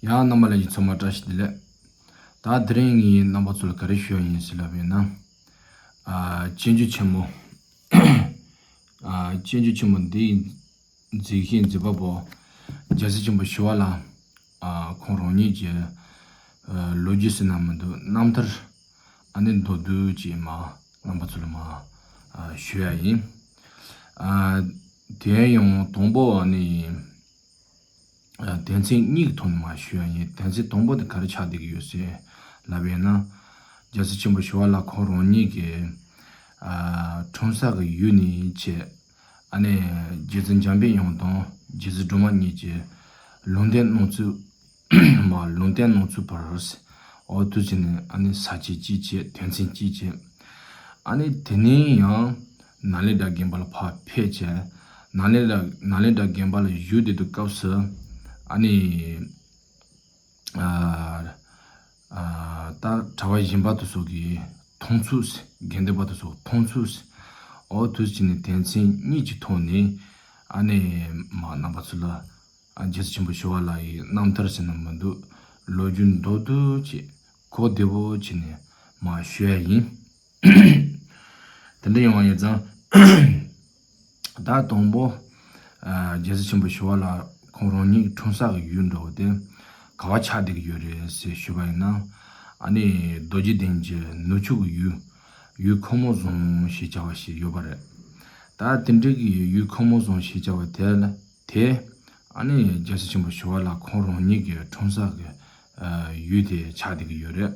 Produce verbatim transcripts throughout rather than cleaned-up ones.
ཡང་རྣམ་པ་ལྷན་རྒྱས་ཚང་མ་བཀྲ་ཤིས་བདེ་ལེགས། ད་དེ་རིང་ངས་རྣམ་པ་ཚོ་ལ་ག་རེ་ཞུ་ཡ་ཡིན་ཟེར་ལབ་པ་ཡིན་ན། ཨ་སྤྱོད་འཇུག་ཆེན་མོ། ཨ་སྤྱོད་འཇུག་ཆེན་མོ་འདིའི་མཛད་བཞིན་མཛད་པ་པོ་རྒྱལ་སྲས་ཆེན་པོ་ཞི་བ་ལྷ། ཨ་ཁོང་རང་ཉིད་ཀྱི་ཨ་ལོ་རྒྱུས་ཟེར་ན་མི་འདུག་རྣམ་ཐར། ཨ་ནི་མདོར་བསྡུས་ཀྱིས་མ་རྣམ་པ་ཚོ་ལ་མ་ཨ་ཞུ་ཡ་ཡིན། ཨ་དེ་ཡང་དང་པོ་ཨ་ནི། ཨ་དོན་ཚན་གཉིས་ཀྱི་ཐོག་ནས་མ་ཞུ་ཡ་ཡིན། དོན་ཚན་དང་པོ་དེ་ག་རེ་ཆགས་བསྡད་ཀྱི་ཡོད་ཟེར་ལབ་པ་ཡིན་ན། རྒྱལ་སྲས་ཆེན་པོ་ཞི་བ་ལྷ་ཁོང་རང་ཉིད་ཀྱི་ཨ་འཁྲུངས་ས་གི་ཡུལ་ནས་བྱས། ཨ་ནི་རྗེ་བཙུན་འཇམ་པའི་དབྱངས་དང་རྗེ་བཙུན་སྒྲོལ་མ་གཉིས་ཀྱིས་ལུང་བསྟན་གནང་ཚུལ། མ་ལུང་བསྟན་གནང་ཚུལ་བར། འོ་དུས་ཀྱི་ནས་ཨ་ནི་ས་བཅད་གཅིག་བྱས། དོན་ཚན་གཅིག་བྱས། ཨ་ནི་དེ་ནས་ཡང་ནཱ་ལེནྡྲ་དགོན་པ་ལ་ཕར་ཕེབས་བྱས། ནཱ་ལེནྡྲ་ནཱ་ལེནྡྲ་དགོན་པ་ལ་བཞུགས་བསྡད་དུས་སྐབས་སུ་ཨ་ནི། ཨ་ཨ་ད་གྲྭ་པ་གཞན་པ་དེ་ཚོ་གིས་མཐོང་ཚུལ། དགེ་འདུན་པ་དེ་ཚོ་མཐོང་ཚུལ། འོ་དུས་ཀྱི་ནས་དོན་ཚན་གཉིས་ཀྱི་ཐོག་ནས་ཨ་ནི་མ་རྣམ་པ་ཚོ་ལ། ཨ་རྒྱལ་སྲས་ཆེན་པོ་ཞི་བ་ལྷ་ཡི་རྣམ་ཐར་ཟེར་ན་མི་འདུག་ལོ་རྒྱུས་མདོར་བསྡུས་ཀྱིས་གོ་བདེ་པོ་བྱས་ནས་མ་ཞུ་ཡ་ཡིན། དེ་འདྲ་ཡོང་བ་ཡིན་ཙང་། ད་དང་པོ། ཨ་རྒྱལ་སྲས་ཆེན་པོ་ཞི་བ་ལྷ་ཁོང་རང་ཉིད་འཁྲུངས་ས་གི་ཡུལ་འདྲ་བོ་དེ་ག་བ་ཆགས་བསྡད་ཀྱི་ཡོད་རེད་ཟེར་ཞུས་པ་ཡིན་ན། ཨ་ནི་རྡོ་རྗེ་གདན་གྱི་ནུབ་ཕྱོགས་ཀྱི་ཡུལ། ཡུལ་ཁོ་མོ་རྫོང་ཞེས་བྱ་བ་ཞིག་ཡོད་པ་རེད། ད་དེ་འདྲ་གི་ཡུལ་ཁོ་མོ་རྫོང་ཞེས་བྱ་བ་དེ་ལ་དེ། ཨ་ནི་རྒྱལ་སྲས་ཆེན་པོ་ཞི་བ་ལྷ་ཁོང་རང་ཉིད་ཀྱི་འཁྲུངས་ས་གི་ཨ་ཡུལ་དེ་ཆགས་བསྡད་ཀྱི་ཡོད་རེད།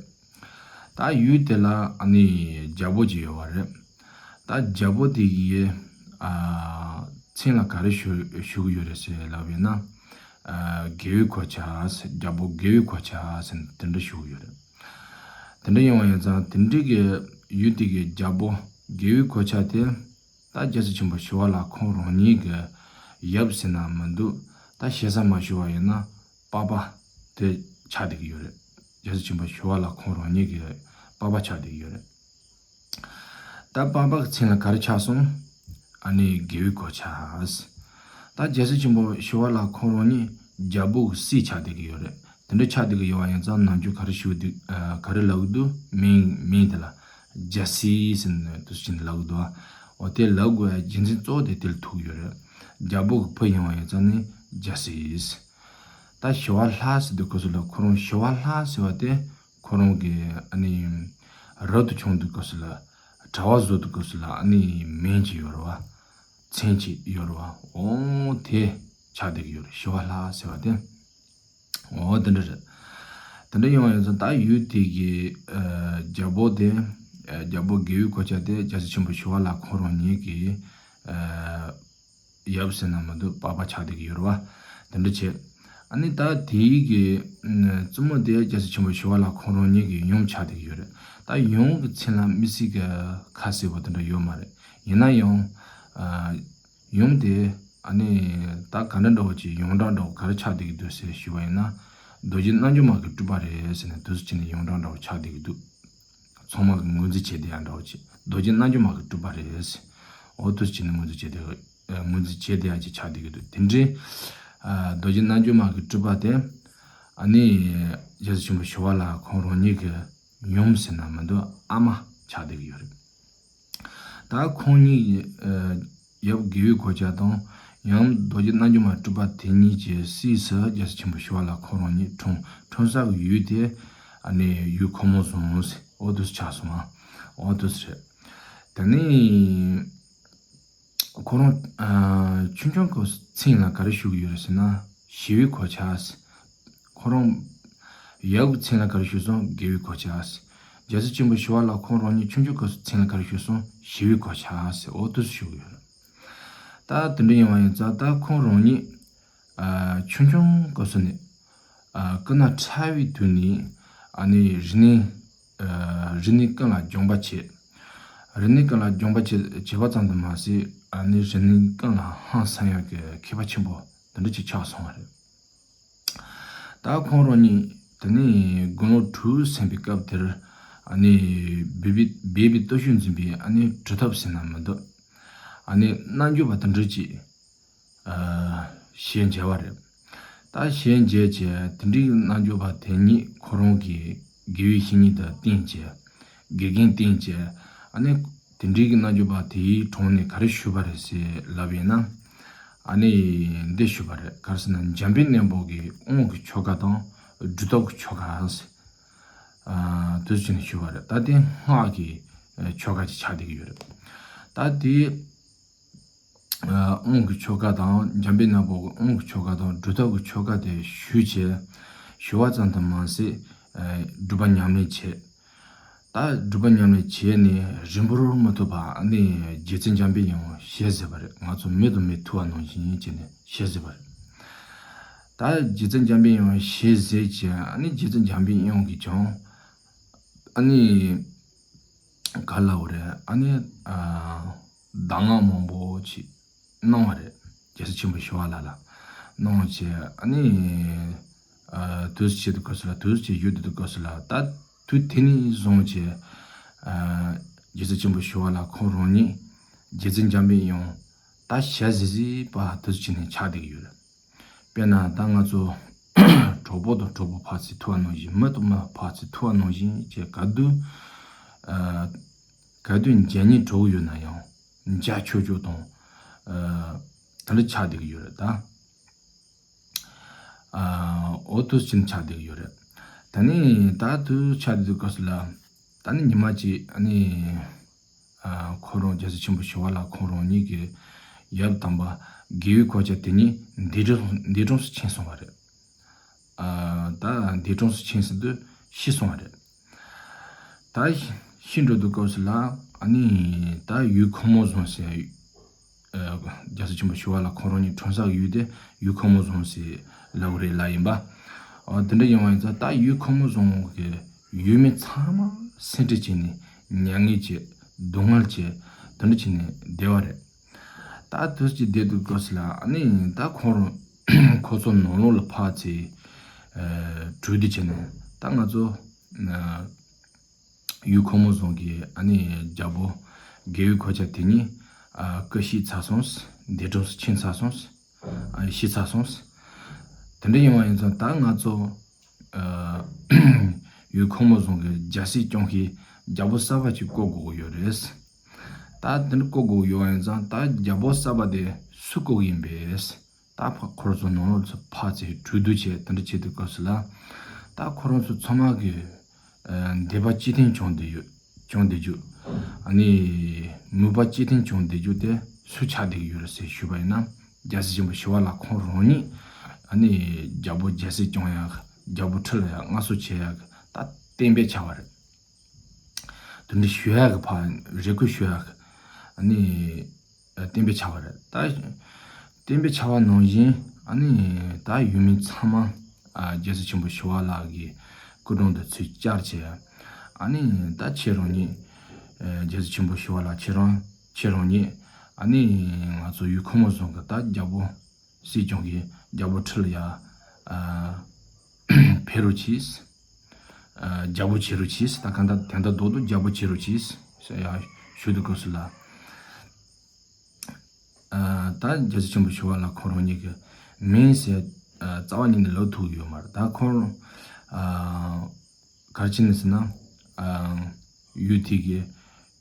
ད་ཡུལ་དེ་ལ་ཨ་ནི་རྒྱལ་པོ་ཅིག་ཡོད་པ་རེད། ད་རྒྱལ་པོ་དེ་གི་ཨ་མཚན་ལ་ག་རེ་ཞུ་ཞུ་གི་ཡོད་རེད་ཟེར་ལབ་པ་ཡིན་ན། ཨ་རྒྱལ་བའི་གོ་ཆ་ཟེར། རྒྱལ་པོ་རྒྱལ་བའི་གོ་ཆ་ཟེར་དེ་འདྲ་ཞུ་གི་ཡོད་རེད། དེ་འདྲ་ཡོང་བ་ཡིན་ཙང་དེ་འདྲ་གི་ཡུལ་དེ་གི་རྒྱལ་པོ་རྒྱལ་བའི་གོ་ཆ་དེ། ད་རྒྱལ་སྲས་ཆེན་པོ་ཞི་བ་ལྷ་ཁོང་རང་ཉིད་ཀྱི་ཡབ་ཟེར་ན་མི་འདུག་ད་ཞེ་ས་མ་ཞུ་བ་ཡིན་ན་པ་ཕ་དེ་ཆགས་བསྡད་ཀྱི་ཡོད་རེད། རྒྱལ་སྲས་ཆེན་པོ་ཞི་བ་ལྷ་ཁོང་རང་ཉིད་ཀྱི་པ་ཕ་ཆགས་བསྡད་ཀྱི་ཡོད་རེད། ད་པ་ཕ་གི་མཚན་ལ་ག་རེ་ཆགས་སོང་། ཨ་ནི་རྒྱལ་བའི་གོ་ཆ། ད་རྒྱལ་སྲས་ཆེན་པོ་ཞི་བ་ལྷ་ཁོང་རང་ཉིད་རྒྱལ་པོ་གི་སྲས་ཆགས་བསྡད་ཀྱི་ཡོད་རེད། དེ་འདྲ་ཆགས་བསྡད་ཀྱི་ཡོད་པ་ཡིན་ཙང་ནམ་རྒྱུན་ག་རེ་ཞུ་འདུག་ཨ་ག་རེ་ལབ་ཀྱི་འདུག་མིང་མིང་དེ་ལ་རྒྱལ་སྲས་ཟེར་ནས་དུས་ཆེན་ལབ་ཀྱི་འདུག་འོ་དེ་ལབ་དགོས་ཡ་རྒྱུ་མཚན་གཙོ་བོ་དེ་དེ་ལ་ཐུག་ཡོད་རེད། རྒྱལ་པོ་གི་བུ་ཡིན་པ་ཡིན་ཙང་ནི་རྒྱལ་སྲས། ད་ཞི་བ་ལྷ་ཟེར་དུས་སྐབས་སུ་ལ་ཁོ་རང་ཞི་བ་ལྷ་ཟེར་བ་དེ་ཁོ་རང་གི་ཨ་ནི་རབ་ཏུ་བྱུང་དུས་སྐབས་སུ་ལ་གྲྭ་པ་བཟོ་དུས་སྐབས་སུ་ལ་ཨ་ནི་མིང་ཅིག་ཡོད་རེད་བ། མཚན་ཅིག་ཡོད་རེད་བ། འོ་དེ་ཆགས་བསྡད་ཀྱི་ཡོད་རེད། ཞི་བ་ལྷ་ཟེར་བ་དེ། འོ་དེ་འདྲ་རེད། དེ་འདྲ་ཡོང་བ་ཡིན་ཙང་ད་ཡུལ་དེ་གི་ཨ་རྒྱལ་པོ་དེ། ཨ་རྒྱལ་པོ་རྒྱལ་བའི་གོ་ཆ་དེ་རྒྱལ་སྲས་ཆེན་པོ་ཞི་བ་ལྷ་ཁོང་རང་ཉིད་ཀྱི་ཨ་ཡབ་ཟེར་ན་མི་འདུག་པ་ཕ་ཆགས་བསྡད་ཀྱི་ཡོད་རེད་བ། དེ་འདྲ་བྱས། ཨ་ནི་ད་དེའི་གི་ཨ་བཙུན་མོ་དེ་རྒྱལ་སྲས་ཆེན་པོ་ཞི་བ་ལྷ་ཁོང་རང་ཉིད་ཀྱི་ཡུམ་ཆགས་བསྡད་ཀྱི་ཡོད་རེད། ད་ཡུམ་གྱི་མཚན་ལ་དམིགས་བསལ་གྱི་ཁ་གསལ་པོ་དེ་འདྲ་ཡོད་མ་རེད། ཡིན་ན་ཡང་ཨ་ཡུམ་དེ་ཨ་ནི་ད་ག་འདྲ་འདྲ་བོ་ཅིག་ཡོངས་གྲགས་འདྲ་བོ་ག་རེ་ཆགས་བསྡད་ཀྱི་འདུག་ཟེར་ཞུས་པ་ཡིན་ན། རྡོ་རྗེ་རྣལ་འབྱོར་མ་གི་སྤྲུལ་པ་རེད་ཟེར་ནས་དུས་སུ་ཕྱིན་ནས་ཡོངས་གྲགས་འདྲ་བོ་ཆགས་བསྡད་ཀྱི་འདུག་ཚང་མ་གི་ངོས་འཛིན་བྱས་བསྡད་ཡ་འདྲ་བོ་ཅིག་རྡོ་རྗེ་རྣལ་འབྱོར་མ་གི་སྤྲུལ་པ་རེད་ཟེར། འོ་དུས་སུ་ཕྱིན་ནས་ངོས་འཛིན་བྱས་བསྡད་ཨ་ངོས་འཛིན་བྱས་བསྡད་ཡ་ཅིག་ཆགས་བསྡད་ཀྱི་འདུག་དེ་འདྲའི་ཨ་རྡོ་རྗེ་རྣལ་འབྱོར་མ་གི་སྤྲུལ་པ་དེ་ཨ་ནི་རྒྱལ་སྲས་ཆེན་པོ་ཞི་བ་ལྷ་ཁོང་རང་ཉིད་ཀྱི་ཡུམ་ཟེར་ན་མི་འདུག་ཨ་མ་ཆགས་བསྡད་ཀྱི་ཡོད་རེད། ད་ཁོང་གཉིས་ཨ་ཡབ་དགེ་བའི་གོ་ཆ་དང་ཡང་རྡོ་རྗེ་རྣལ་འབྱོར་མ་སྤྲུལ་པ་དེ་གཉིས་ཀྱི་སྲས་སུ་རྒྱལ་སྲས་ཆེན་པོ་ཞི་བ་ལྷ་ཁོང་རང་ཉིད་འཁྲུངས་འཁྲུངས་ས་གི་ཡུལ་དེ་ཨ་ནི་ཡུལ་ཁོ་མོ་རྫོང་ཟེར་འོ་དུས་ཆགས་སོང་ཨ། འོ་དུས་རེད། དེ་ནས་ཁོ་རང་ཨ་ཆུང་ཆུང་གི་མཚན་ལ་ག་རེ་ཞུ་གི་ཡོད་རེད་ཟེར་ན་ཞི་བའི་གོ་ཆ་ཟེར། ཁོ་རང་ཡབ་ཀྱི་མཚན་ལ་ག་རེ་ཞུས་སོང་། དགེ་བའི་གོ་ཆ་ཟེར། རྒྱལ་སྲས་ཆེན་པོ་ཞི་བ་ལྷ་ཁོང་རང་ཉིད་ཆུང་ཆུང་སྐབས་སུ་མཚན་ལ་ག་རེ་ཞུས་སོང་། ཞི་བའི་གོ་ཆ་ཟེར་འོ་དུས་སུ་ཞུ་གི་ཡོད་རེད། ད་དེ་འདྲ་ཡིན་པ་ཡིན་ཙང་ད་ཁོང་རང་ཉིད་ཨ་ཆུང་ཆུང་སྐབས་སུ་ནས་ཨ་སྐུ་ན་ཕྲ་བའི་དུས་ནས་ཨ་ནི་རིག་གནས་ཨ་རིག་གནས་ཀུན་ལ་སྦྱོང་པ་བྱས། རིག་གནས་ཀུན་ལ་སྦྱོང་པ་བྱས་བྱས་པ་ཙམ་དུ་མ་ཟད་ཨ་ནི་རིག་གནས་ཀུན་ལ་ཧང་སང་ཡག་གི་མཁས་པ་ཆེན་པོ་དེ་འདྲ་ཅིག་ཆགས་སོང་བ་རེད། ད་ཁོང་རང་ཉིད་དེ་ནས་དགུང་ལོ་དྲུག་ཟིན་པའི་སྐབས་དེར་ཨ་ནི་སྦས་པའི་སྦས་པའི་སྟོབས་ཤུགས་འཛིན་པའི་ཨ་ནི་གྲུབ་ཐོབ་ཟེར་ན་མི་འདུག་ཨ་ནི་རྣལ་འབྱོར་པ་དེ་འདྲ་ཅིག་ཨ་ཞལ་མཇལ་བ་རེད། ད་ཞལ་མཇལ་བྱས་དེ་འདྲའི་གི་རྣལ་འབྱོར་པ་དེ་ཉིད་ཁོ་རང་གི་དགེ་བའི་བཤེས་གཉེན་དུ་བསྟེན་བྱས། དགེ་རྒན་བསྟེན་བྱས། ཨ་ནི་དེ་འདྲའི་གི་རྣལ་འབྱོར་པ་དེའི་གྲོང་ནས་ག་རེ་ཞུས་པ་རེད་ཟེར་ལབ་ཡིན་ན། ཨ་ནི་འདི་ཞུས་པ་རེད། ག་རེ་ཟེར་ན་འཇམ་དཔལ་རྣམ་པ་གི་དབང་གི་ཆོ་ག་དང་སྒྲུབ་ཐབས་ཀྱི་ཆོ་ག་ཟེར། ཨ་དུས་ཚོད་ནས་ཞུ་བ་རེད། ད་དེ་སྔགས་ཀྱི་ཨ་ཆོ་ག་ཅིག་ཆགས་བསྡད་ཀྱི་ཡོད་རེད། ད་དེ་ཨ་དབང་གི་ཆོ་ག་དང་འཇམ་དཔལ་རྣམ་པ་གི་དབང་གི་ཆོ་ག་དང་སྒྲུབ་ཐབས་ཀྱི་ཆོ་ག་དེ་ཞུས་བྱས། ཞུ་བ་ཙམ་དུ་མ་ཟད། ཨ་སྒྲུབ་པ་ཉམས་ལེན་བྱས། ད་སྒྲུབ་པ་ཉམས་ལེན་བྱས་ནས་རིང་པོར་མི་ཐུབ་པ་ཨ་ནི་རྗེ་བཙུན་འཇམ་པའི་དབྱངས་ཞལ་གཟིགས་པ་རེད། ང་ཚོ་མེ་དང་མེ་ཐུག་པ་ནང་བཞིན་བྱས་ནས་ཞལ་གཟིགས་པ་རེད། ད་རྗེ་བཙུན་འཇམ་པའི་དབྱངས་ཞལ་གཟིགས་བྱས། ཨ་ནི་རྗེ་བཙུན་འཇམ་པའི་དབྱངས་ཀྱིས་ཀྱང་ཨ་ནི་ག་ལབ་དགོས་རེད། ཨ་ནི་ཨ་གདམས་ངག་མང་པོ་ཅིག་གནང་བ་རེད། རྒྱལ་སྲས་ཆེན་པོ་ཞི་བ་ལྷ་ལ་གནང་བྱས། ཨ་ནི་ཨ་དུས་ཚོད་ཆེད་དུ་སྐབས་སུ་ལ་དུས་ཚོད་ཆེད་ཡོད་དུས་སྐབས་སུ་ལ་ད་དུས་དེ་ནས་བཟུང་བྱས། ཨ་རྒྱལ་སྲས་ཆེན་པོ་ཞི་བ་ལྷ་ཁོང་རང་ཉིད་རྗེ་བཙུན་འཇམ་པའི་དབྱངས་ད་ཞལ་གཟིགས་གཟིགས་པ་དུས་ཚོད་ཆེད་ནས་ཆགས་བསྡད་ཀྱི་ཡོད་རེད། དཔེར་ན་ད་ང་ཚོ་གྲོགས་པོ་དང་གྲོགས་པོ་ཕར་ཚུར་ཐུག་པ་ནང་བཞིན། མི་དང་མི་ཕར་ཚུར་ཐུག་པ་ནང་བཞིན་བྱས། ག་དུས་ཨ་ག་དུས་མཇལ་སྙིང་བྲོ་གི་ཡོད་ན་ཡང་མཇལ་ཆོག་ཆོག་དང་ཨ་དེ་འདྲ་ཆགས་བསྡད་ཀྱི་ཡོད་རེད་ད། ཨ་འོ་དུས་ཆེན་ཆགས་བསྡད་ཀྱི་ཡོད་རེད། ད་ནི་ད་དུས་ཆགས་བསྡད་དུས་སྐབས་སུ་ལ་ད་ནི་ཉི་མ་གཅིག་ཨ་ནི་ཨ་ཁོ་རང་རྒྱལ་སྲས་ཆེན་པོ་ཞི་བ་ལྷ་ཁོང་རང་ཉིད་ཀྱི་ཡབ་དམ་པ་དགེ་བའི་གོ་ཆ་དེ་ཉིད་འདས་གྲོངས་འདས་གྲོངས་སུ་ཕྱིན་སོང་བ་རེད། ཨ་ད་འདས་གྲོངས་སུ་ཕྱིན་ཟེར་དུས་ཤི་སོང་བ་རེད། ད་ཤི་འགྲོ་དུས་སྐབས་སུ་ལ་ཨ་ནི་ད་ཡུལ་ཁོ་མོ་ཟོང་ཟེར། ཨ་རྒྱལ་སྲས་ཆེན་པོ་ཞི་བ་ལྷ་ཁོང་རང་ཉིད་གྲོངས་ས་གི་ཡུལ་དེ་ཡུལ་ཁོ་མོ་ཟོང་ཟེར་ལབ་གི་རེད་ལབ་ཡིན་པ། ཨ་དེ་འདྲ་ཡོང་བ་ཡིན་ཙང་ད་ཡུལ་ཁོ་མོ་ཟོང་གི་ཡུལ་མི་ཚང་མ་སེམས་ཁྲལ་བྱས་ནས་མྱ་ངན་བྱས། སྡུག་བསྔལ་བྱས། དེ་འདྲ་བྱས་ནས་བསྡད་པ་རེད། ད་དུས་ཀྱི་བསྡད་དུས་སྐབས་སུ་ལ་ཨ་ནི་ད་ཁོང་རང་ཁོ་ཚོ་ནང་ལོགས་ལ་ཕར་ཚུར་ཨ་གྲོས་བསྡུར་བྱས་ནས། ད་ང་ཚོ་ཨ་ཡུལ་ཁོ་མོ་ཟོང་གི་ཨ་ནི་རྒྱལ་པོ་དགེ་བའི་གོ་ཆ་དེ་ཉིད་ཨ་སྐུ་གཤེགས་ཚར་སོང་། འདས་གྲོངས་སུ་ཕྱིན་ཚར་སོང་། ཨ་ཤི་ཚར་སོང་། དེ་འདྲ་ཡིན་པ་ཡིན་ཙང་ད་ང་ཚོ་ཨ་ཡུལ་ཁོ་མོ་ཟོང་གི་རྒྱལ་སྲིད་སྐྱོང་མཁན་རྒྱལ་པོ་གསར་པ་ཅིག་བསྐོ་དགོས་ཀྱི་ཡོད་རེད། ད་དེ་འདྲ་བསྐོ་དགོས་ཀྱི་ཡོད་པ་ཡིན་ཙང་ད་རྒྱལ་པོ་གསར་པ་དེ་སུ་བསྐོ་གི་ཡིན་པས། ད་ཕ་ཁོ་རང་ཚོ་ནང་ལོགས་སུ་ཕར་ཚུར་གྲོས་བསྡུར་བྱས། དེ་འདྲ་བྱེད་དུས་སྐབས་སུ་ལ་ད་ཁོ་རང་ཚོ་ཚང་མ་གི་ཨ་འདོད་པ་གཅིག་མཐུན་བྱུང་བསྡད་ཡོད། བྱུང་བསྡད་རྒྱུ། ཨ་ནི་མོས་པ་གཅིག་མཐུན་བྱུང་བསྡད་རྒྱུ་དེ་སུ་ཆགས་བསྡད་ཀྱི་ཡོད་རེད་ཟེར་ཞུས་པ་ཡིན་ན། རྒྱལ་སྲས་ཆེན་པོ་ཞི་བ་ལྷ་ཁོང་རང་ཉིད་ཨ་ནི་རྒྱལ་པོ་རྒྱལ་སྲིད་སྐྱོང་ཡག་རྒྱལ་པོ་ཁྲི་ལ་ཡ་མངའ་གསོལ་བྱེད་ཡག་གི་ད་བསྟན་པའི་ཆ་བ་རེད། དེ་འདྲ་ཞུ་ཡག་གི་ཕར་རེ་སྐུལ་ཞུ་ཡག་གི་ཨ་ནི་བསྟན་པའི་ཆ་བ་རེད་ད། བསྟན་པའི་ཆ་བ་ནང་བཞིན་ཨ་ནི་ད་ཡུལ་མི་ཚང་མ་ཨ་རྒྱལ་སྲས་ཆེན་པོ་ཞི་བ་ལྷ་གི་སྐུ་དྲུང་དུ་ཚུར་བཅར་བྱས། ཨ་ནི་ད་ཁྱེད་རང་ཉིད་ཨ་རྒྱལ་སྲས་ཆེན་པོ་ཞི་བ་ལྷ་ཁྱེད་རང་ཁྱེད་རང་ཉིད་ཨ་ནི་ང་ཚོ་ཡུལ་ཁོ་མོ་ཟོང་གི་ད་རྒྱལ་པོ་སྲིད་སྐྱོང་གི་རྒྱལ་པོ་ཁྲི་ལ་ཡ་ཨ་ཕེབས་རོགས་གྱིས། ཨ་རྒྱལ་པོ་བྱེད་རོགས་གྱིས། ད་གང་ལྟར་དེ་འདྲ་རྡོག་རྡོག་རྒྱལ་པོ་བྱེད་རོགས་གྱིས་ཟེར་ཡ་ཞུ་དུས་སྐབས་སུ་ལ། ཨ་ད་རྒྱལ་སྲས་ཆེན་པོ་ཞི་བ་ལྷ་ཁོང་རང་ཉིད་ཀྱི་མིང་ཟེར་ཨ་རྩ་བ་ཉིད་ནས་ལབ་ཐུབ་ཡོད་མ་རེད། ད་ཁོང་ཨ་ག་རེ་བྱས་ནས་ཟེར་ན། ཨ་ཡུལ་དེ་གི་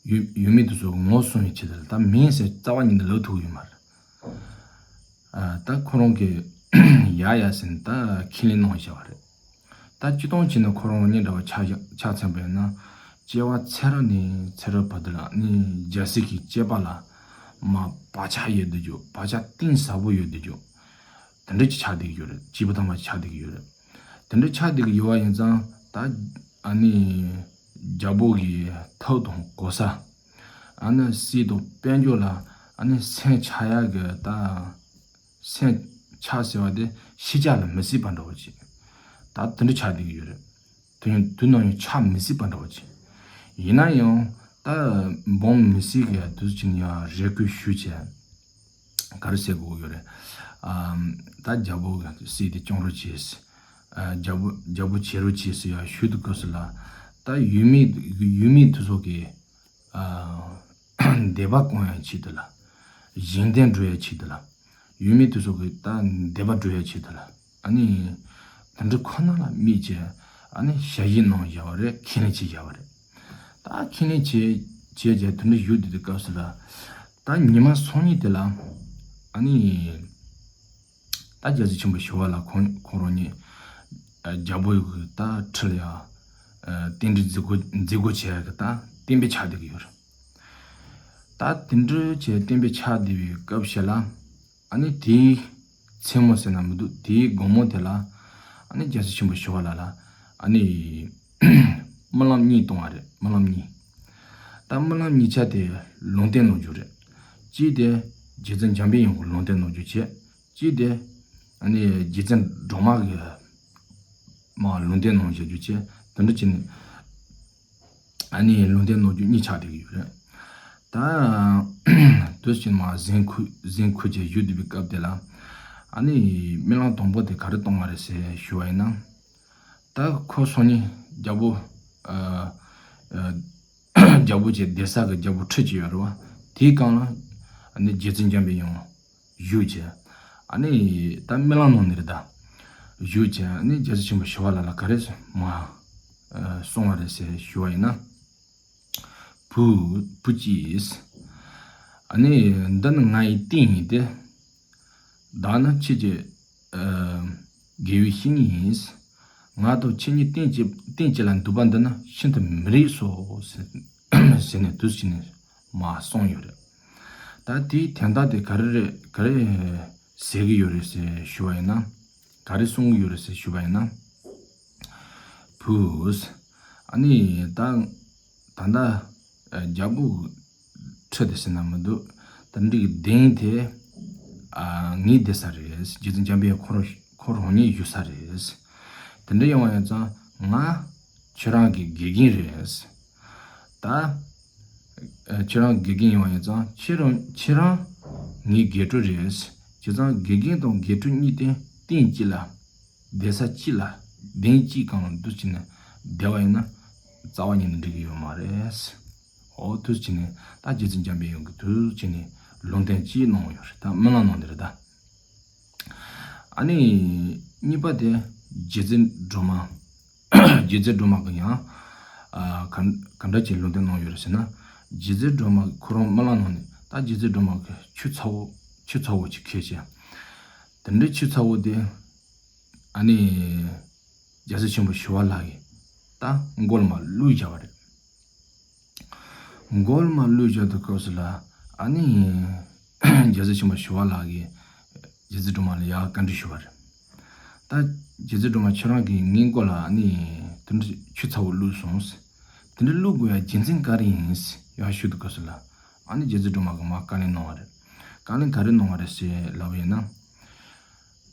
ཡུལ་ཡུལ་མི་དེ་ཚོ་ངོ་སྲུང་བའི་ཆེད་དུ་ད་མིང་ཟེར་རྩ་བ་ཉིད་ནས་ལབ་ཐུབ་ཡོད་མ་རེད། ཨ་ད་ཁོ་རང་གི་ཡ་ཡ་ཟེར་ནས་ད་ཁས་ལེན་གནང་བཞག་པ་རེད། ད་སྤྱིར་བཏང་བྱས་ན་ཁོ་རང་ཉིད་འདྲ་བ་ཆ་བཞག་ཆ་མཚོན་པ་ཡིན་ན། སྐྱེ་བ་ཚེ་རབས་ནས་ཚེ་རབས་བར་དུ་ལ་ནི་རྒྱལ་སྲིད་ཀྱི་སྐྱེས་པ་ལ་མ་བག་ཆགས་ཡོད་བསྡད་རྒྱུ། བག་ཆགས་གཏིང་ཟབ་པོ་ཡོད་བསྡད་རྒྱུ། དེ་འདྲ་ཅིག་ཆགས་བསྡད་ཀྱི་ཡོད་རེད། སྐྱེས་བུ་དམ་པ་ཆགས་བསྡད་ཀྱི་ཡོད་རེད། དེ་འདྲ་ཆགས་བསྡད་ཀྱི་ཡོད་པ་ཡིན་ཙང་ད་ཨ་ནི་རྒྱལ་པོ་གི་ཐབས་དང་གོ་ས། ཨ་ནི་སྲིད་དང་དཔལ་འབྱོར་ལ་ཨ་ནི་སེམས་ཆགས་ཡག་གི་ད། སེམས་ཆགས་ཟེར་བ་དེ་ཤེས་བྱ་ལ་མི་སྲིད་པ་འདྲ་བོ་ཅིག་ད་དེ་འདྲ་ཆགས་བསྡད་ཀྱི་ཡོད་རེད། དེ་ཡང་དུས་ནམ་ཡང་ཆགས་མི་སྲིད་པ་འདྲ་བོ་ཅིག་ཡིན་ན་ཡང་ད་སྦོམ་མི་སྲིད་ཀྱི་དུས་ཅིག་ནས་ཡང་རེ་སྐུལ་ཞུས་བྱས། ག་རེ་ཟེར་དགོས་ཀྱི་ཡོད་རེད། ཨམ། ད་རྒྱལ་པོ་གི་སྲིད་དེ་སྐྱོང་རོགས་བྱས། ཨ། རྒྱལ་པོ་རྒྱལ་པོ་བྱེད་རོགས་བྱས་ཟེར་ཡང་ཞུ་དུས་སྐབས་སུ་ལ། ད་ཡུལ་མི་ཡུལ་མི་དེ་ཚོ་གི་ཨ། འདོད་པ་སྐོང་ཡའི་ཆེད་དུ་ལ། གཞན་དོན་སྒྲུབ་ཡའི་ཆེད་དུ་ལ། ཡུལ་མི་དེ་ཚོ་གི་ད་འདོད་པ་སྒྲུབ་ཡའི་ཆེད་དུ་ལ། ཨ་ནི་དེ་འདྲ་ཁོ་ན་ལ་དམིགས་བྱས། ཨ་ནི་ཞལ་བཞེས་གནང་བཞག་པ་རེད། ཁས་ལེན་བྱས་བཞག་པ་རེད། ད་ཁས་ལེན་བྱས་བྱས་བྱས་དེ་འདྲ་བཞུགས་བསྡད་དུས་སྐབས་སུ་ལ། ད་ཉི་མ་སང་ཉིན་དེ་ལ་ཨ་ནི་ད་རྒྱལ་སྲས་ཆེན་པོ་ཞི་བ་ལྷ་ཁོང་ཁོང་རང་ཉིད་ཨ་རྒྱལ་པོ་གི་ད་ཁྲི་ལ་ཡ་ཨ་རྟེན་འབྲེལ་མཛད་སྒོ་མཛད་སྒོ་བྱས་གི་ད་བསྟན་པའི་ཆ་བསྡད་གི་ཡོད་རེད། ད་དེ་འདྲ་བྱས་བསྟན་པའི་ཆ་བསྡད་པའི་སྐབས་ཤིག་ལ། ཨ་ནི་དེའི་མཚན་མོ་ཟེར་ན་མི་འདུག་དེའི་དགོང་མོ་དེ་ལ་ཨ་ནི་རྒྱལ་སྲས་ཆེན་པོ་ཞི་བ་ལྷ་ལ་ཨ་ནི་རྨི་ལམ་གཉིས་གཏོང་བ་རེད། རྨི་ལམ་གཉིས། ད་རྨི་ལམ་གཉིས་ཆ་དེ་ལུང་བསྟན་གནང་རྒྱུ་རེད། གཅིག་དེ་རྗེ་བཙུན་འཇམ་པའི་དབྱངས་ཀྱི་ལུང་བསྟན་གནང་རྒྱུ་བྱས། གཅིག་དེ་ཨ་ནི་རྗེ་བཙུན་སྒྲོལ་མ་གི་མ་ལུང་བསྟན་གནང་བཞག་རྒྱུ་བྱས། དེ་འདྲ་བྱས་ནས། ཨ་ནི་ལུང་བསྟན་གནང་རྒྱུ་གཉིས་ཆགས་བསྡད་ཀྱི་ཡོད་རེད། ད་དུས་ཕྱིན་མ་གཟན་ཁུ་གཟན་ཁུ་བྱས་བཞུགས་བསྡད་པའི་སྐབས་དེ་ལ། ཨ་ནི་རྨི་ལམ་དང་པོ་དེ་ག་རེ་གཏོང་བ་རེད་ཟེར་ཞུ་བ་ཡིན་ན། ད་ཁོ་སང་ཉིན་རྒྱལ་པོ་ཨ་ཨ་རྒྱལ་པོ་བྱས་སྡོད་ས་གི་རྒྱལ་པོ་ཁྲི་གཅིག་ཡོད་རེད་བ། དེའི་སྒང་ལ་ཨ་ནི་རྗེ་བཙུན་འཇམ་པའི་དབྱངས་བཞུགས་བྱས། ཨ་ནི་ད་རྨི་ལམ་ནང་ནས་རེད་ད། བཞུགས་བྱས་ཨ་ནི་རྒྱལ་སྲས་ཆེན་པོ་ཞི་བ་ལྷ་ལ་ག་རེ་མ་ཨ་གསུང་བ་རེད་ཟེར་ཞུ་བ་ཡིན་ན། བུ་བུ་ཅིས། ཨ་ནི་འདི་ནི་ང་ཡི་རྟེན་ཡིན་ཏེ། བདག་ནི་ཁྱེད་ཀྱི་ཨ་དགེ་བའི་བཤེས་གཉེན་ཡིན། ང་དང་ཁྱེད་གཉིས་རྟེན་གཅིག་རྟེན་གཅིག་ལ་འདུག་པ་འདི་ནི་ཤིན་ཏུ་མི་རིགས་སོ་ཟེར་ཟེར་ནས་དུས་གཅིག་ནས་མ་གསུངས་ཡོད་རེད། ད་དེའི་དོན་དག་དེ་ག་རེ་རེད། ག་རེ་ཟེར་གི་ཡོད་རེད་ཟེར་ཞུ་བ་ཡིན་ན། ག་རེ་གསུང་གི་ཡོད་རེད་ཟེར་ཞུ་བ་ཡིན་ན། བུས། ཨ་ནི་ད་ད་ལྟ་རྒྱལ་པོ་ཁྲི་དེ་ཟེར་ན་མི་འདུག་ད་འདི་གདན་དེ་ཨ་ངའི་སྡོད་ས་རེད། རྗེ་བཙུན་འཇམ་པའི་ཁོ་རང་ཁོ་རང་ཉིད་བཞུགས་ས་རེད། དེ་འདྲ་ཡོང་བ་ཡིན་ཙང་ང་ཁྱེད་རང་གི་དགེ་རྒན་རེད། ད་ཨ་ཁྱེད་རང་དགེ་རྒན་ཡོང་བ་ཡིན་ཙང་ཁྱེད་རང་ཁྱེད་རང་ངའི་དགེ་ཕྲུག་རེད། བྱས་ཙང་དགེ་རྒན་དང་དགེ་ཕྲུག་གཉིས་དེ་རྟེན་གཅིག་ལ་སྡོད་ས་གཅིག་ལ་གདན་གཅིག་སྒང་ལ་འདུག་བྱས་ནས་བསྡད་པ་ཡིན་ན་རྩ་བ་ཉིད་ནས་འགྲིག་གི་ཡོད་མ་རེད། འོ་དུས་བྱས་ནས་ད་རྗེ་བཙུན་འཇམ་པའི་དབྱངས་ཀྱིས་དུས་བྱས་ནས་ལུང་བསྟན་གཅིག་གནང་ཡོད་རེད། ད་རྨི་ལམ་ནང་འདི་རེད་ད། ཨ་ནི་གཉིས་པ་དེ་རྗེ་བཙུན་སྒྲོལ་མ། རྗེ་བཙུན་སྒྲོལ་མ་གི་ཡང་ཨ་ག་ག་འདྲ་ཅིག་ལུང་བསྟན་གནང་ཡོད་རེད་ཟེར་ན། རྗེ་བཙུན་སྒྲོལ་མ་ཁོ་རང་རྨི་ལམ་ནང་ནས་ད་རྗེ་བཙུན་སྒྲོལ་མ་གི་ཆུ་ཚ་བོ་ཆུ་ཚ་བོ་ཅིག་ཁྱེར་བྱས། དེ་འདྲའི་ཆུ་ཚ་བོ་དེ་ཨ་ནི་རྒྱལ་སྲས་ཆེན་པོ་ཞི་བ་ལྷ་གིས་ད་མགོ་ལ་མར་བླུགས་བཞག་པ་རེད། མགོ་ལ་མར་བླུགས་བཞག་དུས་སྐབས་སུ་ལ་ཨ་ནི་རྒྱལ་སྲས་ཆེན་པོ་ཞི་བ་ལྷ་གིས་རྗེ་བཙུན་སྒྲོལ་མ་ལ་ཡར་བཀའ་འདྲི་ཞུས་པ་རེད། ད་རྗེ་བཙུན་སྒྲོལ་མ་ཁྱེད་རང་གིས་ངའི་མགོ་ལ་ཨ་ནི་དེ་འདྲ་ཆུ་ཚ་བོ་བླུགས་སོང་། དེ་འདྲ་བླུགས་དགོས་ཡ་རྒྱུ་མཚན་ག་རེ་ཡིན་ཡར་ཞུ་དུས་སྐབས་སུ་ལ་ཨ་ནི་རྗེ་བཙུན་སྒྲོལ་མ་གིས་མར་བཀའ་ལན་གནང་བ་རེད། བཀའ་ལན་ག་རེ་གནང་བ་རེད་ཟེར་ལབ་པ་ཡིན་ན།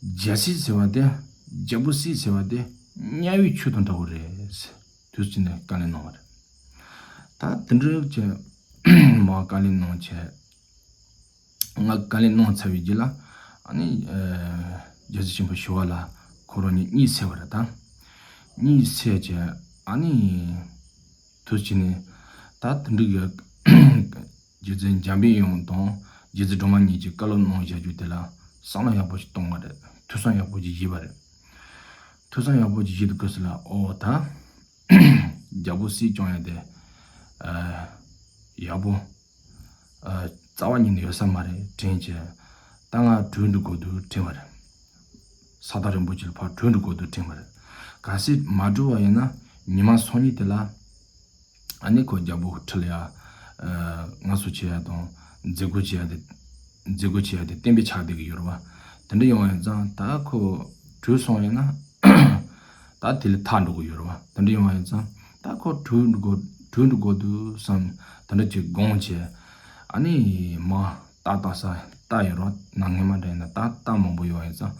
རྒྱལ་སྲིད་ཟེར་བ་དེ་རྒྱལ་པོ་སྲིད་ཟེར་བ་དེ་དམྱལ་བའི་ཆུ་དང་འདྲ་བོ་རེད། དུས་གཅིག་ནས་བཀའ་ལན་གནང་བ་རེད། ད་དེ་འདྲ་བྱས་མར་བཀའ་ལན་གནང་བྱས། ང་བཀའ་ལན་གནང་ཚར་བའི་རྗེས་ལ་ཨ་ནི་ཨ་རྒྱལ་སྲས་ཆེན་པོ་ཞི་བ་ལྷ་ཁོ་རང་གཉིས་གཉིད་སད་པ་རེད་ད། གཉིད་སད་བྱས་ཨ་ནི་དུས་གཅིག་ནས་ད་དེ་འདྲ་གི་རྗེ་བཙུན་འཇམ་པའི་དབྱངས་དང་རྗེ་བཙུན་སྒྲོལ་མ་གཉིས་ཀྱིས་བཀའ་སློབ་གནང་བཞག་རྒྱུ་དེ་ལ་བསམ་བློ་ཡག་པོ་ཞིག་གཏོང་བ་རེད། ཐོས་བསམ་ཡག་པོ་ཞིག་བྱས་པ་རེད། ཐོས་བསམ་ཡག་པོ་ཞིག་བྱས་དུས་སྐབས་སུ་ལ་ཨོ་ད་རྒྱལ་པོ་སྲིད་སྐྱོང་ཡ་དེ་ཨ་ཡག་པོ་ཨ་རྩ་བ་ཉིད་ནས་ཡོད་ས་མ་རེད་དྲན་བྱས། ད་ང་བྲོས་འགྲོ་དགོས་འདུག་དྲན་པ་རེད། ས་ཐག་རིང་པོ་ཅིག་ལ་ཕར་བྲོས་འགྲོ་དགོས་འདུག་དྲན་པ་རེད། གལ་སྲིད་མ་བྲོས་པ་ཡིན་ན་ཉི་མ་སང་ཉིན་དེ་ལ་ཨ་ནི་ཁོ་རྒྱལ་པོ་ཁྲི་ལ་ཡ་ཨ་ངལ་གསོ་བྱེད་ཡ་དང་མཛད་སྒོ་བྱེད་ཡ་དེ་མཛད་སྒོ་བྱེད་ཡ་དེ་བསྟན་པའི་ཆ་བསྡད་ཀྱི་ཡོད་རེད་བ། དེ་འདྲ་ཡོང་བ་ཡིན་ཙང་ད་ཁོ་བྲོས་སོང་ཡིན་ན་ད་དེ་ལས་ཐར་འགྲོ་གི་ཡོད་རེད་བ། དེ་འདྲ་ཡོང་བ་ཡིན་ཙང་ད་ཁོ་བྲོས་འགྲོ་དགོས་བྲོས་འགྲོ་དགོས་འདུག་བསམ་དེ་འདྲ་ཅིག་དགོངས་བྱས། ཨ་ནི་མ་རྟ་བཏགས་ས་རྟ་ཡོད་རེད་བ། གནའ་སྔ་མ་འདྲ་ཡིན་ན་རྟ་རྟ་མང་པོ་ཡོད་པ་ཡིན་ཙང་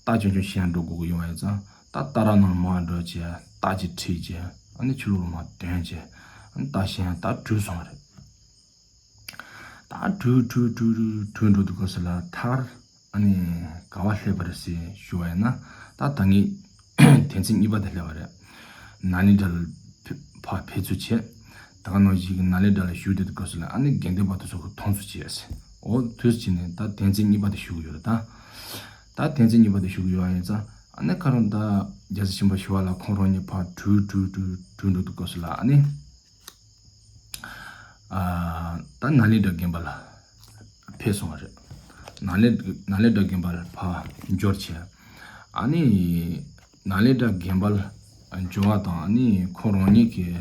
རྟ་ཆུང་ཆུང་ཞིག་འགྲོ་དགོས་ཀྱི་ཡོད་པ་ཡིན་ཙང་རྟ་རྟ་ར་ནང་མར་འགྲོ་བྱས་རྟ་ཅིག་ཁྲིད་བྱས་ཨ་ནི་ཕྱི་ལོགས་ལ་མར་དོན་བྱས་ཨ་ནི་རྟ་ཞིག་རྟ་བྲོས་སོང་བ་རེད། ད་བྲོས་བྲོས་བྲོས་བྲོས་བྲོས་འགྲོ་དུས་སྐབས་སུ་ལ་མཐར་ཨ་ནི་ག་པར་སླེབས་པ་རེད་ཟེར་ཞུ་བ་ཡིན་ན་ད་ད་ངས་དོན་ཚན་གཉིས་པ་དེ་སླེབས་པ་རེད། ནཱ་ལེནྡྲ་ལ་ཕར་ཕེབས་ཚུལ་བྱས། ད་ག་ནང་བཞིན་གྱི་ནཱ་ལེནྡྲ་ལ་བཞུགས་བསྡད་དུས་སྐབས་སུ་ལ་ཨ་ནི་དགེ་འདུན་པ་དེ་ཚོ་གིས་མཐོང་ཚུལ་བྱས། འོ་དུས་ཕྱིན་ནས་ད་དོན་ཚན་གཉིས་པ་དེ་ཞུ་གི་ཡོད་རེད་ད། ད་དོན་ཚན་གཉིས་པ་དེ་ཞུ་གི་ཡོད་པ་ཡིན་ཙང་ ཨ་ནི་ཁོ་རང་ད་རྒྱལ་སྲས་ཆེན་པོ་ཞི་བ་ལྷ་ཁོང་རང་གཉིས་ཕར་བྲོས་བྲོས་བྲོས་བྲོས་འགྲོ་དུས་སྐབས་སུ་ལ། ཨ་ནི་ཨ་ད་ནཱ་ལེནྡྲ་དགོན་པ་ལ་ཕེབས་སོང་བ་རེད། ནཱ་ལེནྡྲ་ནཱ་ལེནྡྲ་དགོན་པ་ལ་ཕར་འབྱོར་བྱས། ཨ་ནི་ནཱ་ལེནྡྲ་དགོན་པ་ལ་འབྱོར་བ་དང་། ཨ་ནི་ཁོང་རང་གཉིས་ཀྱིས་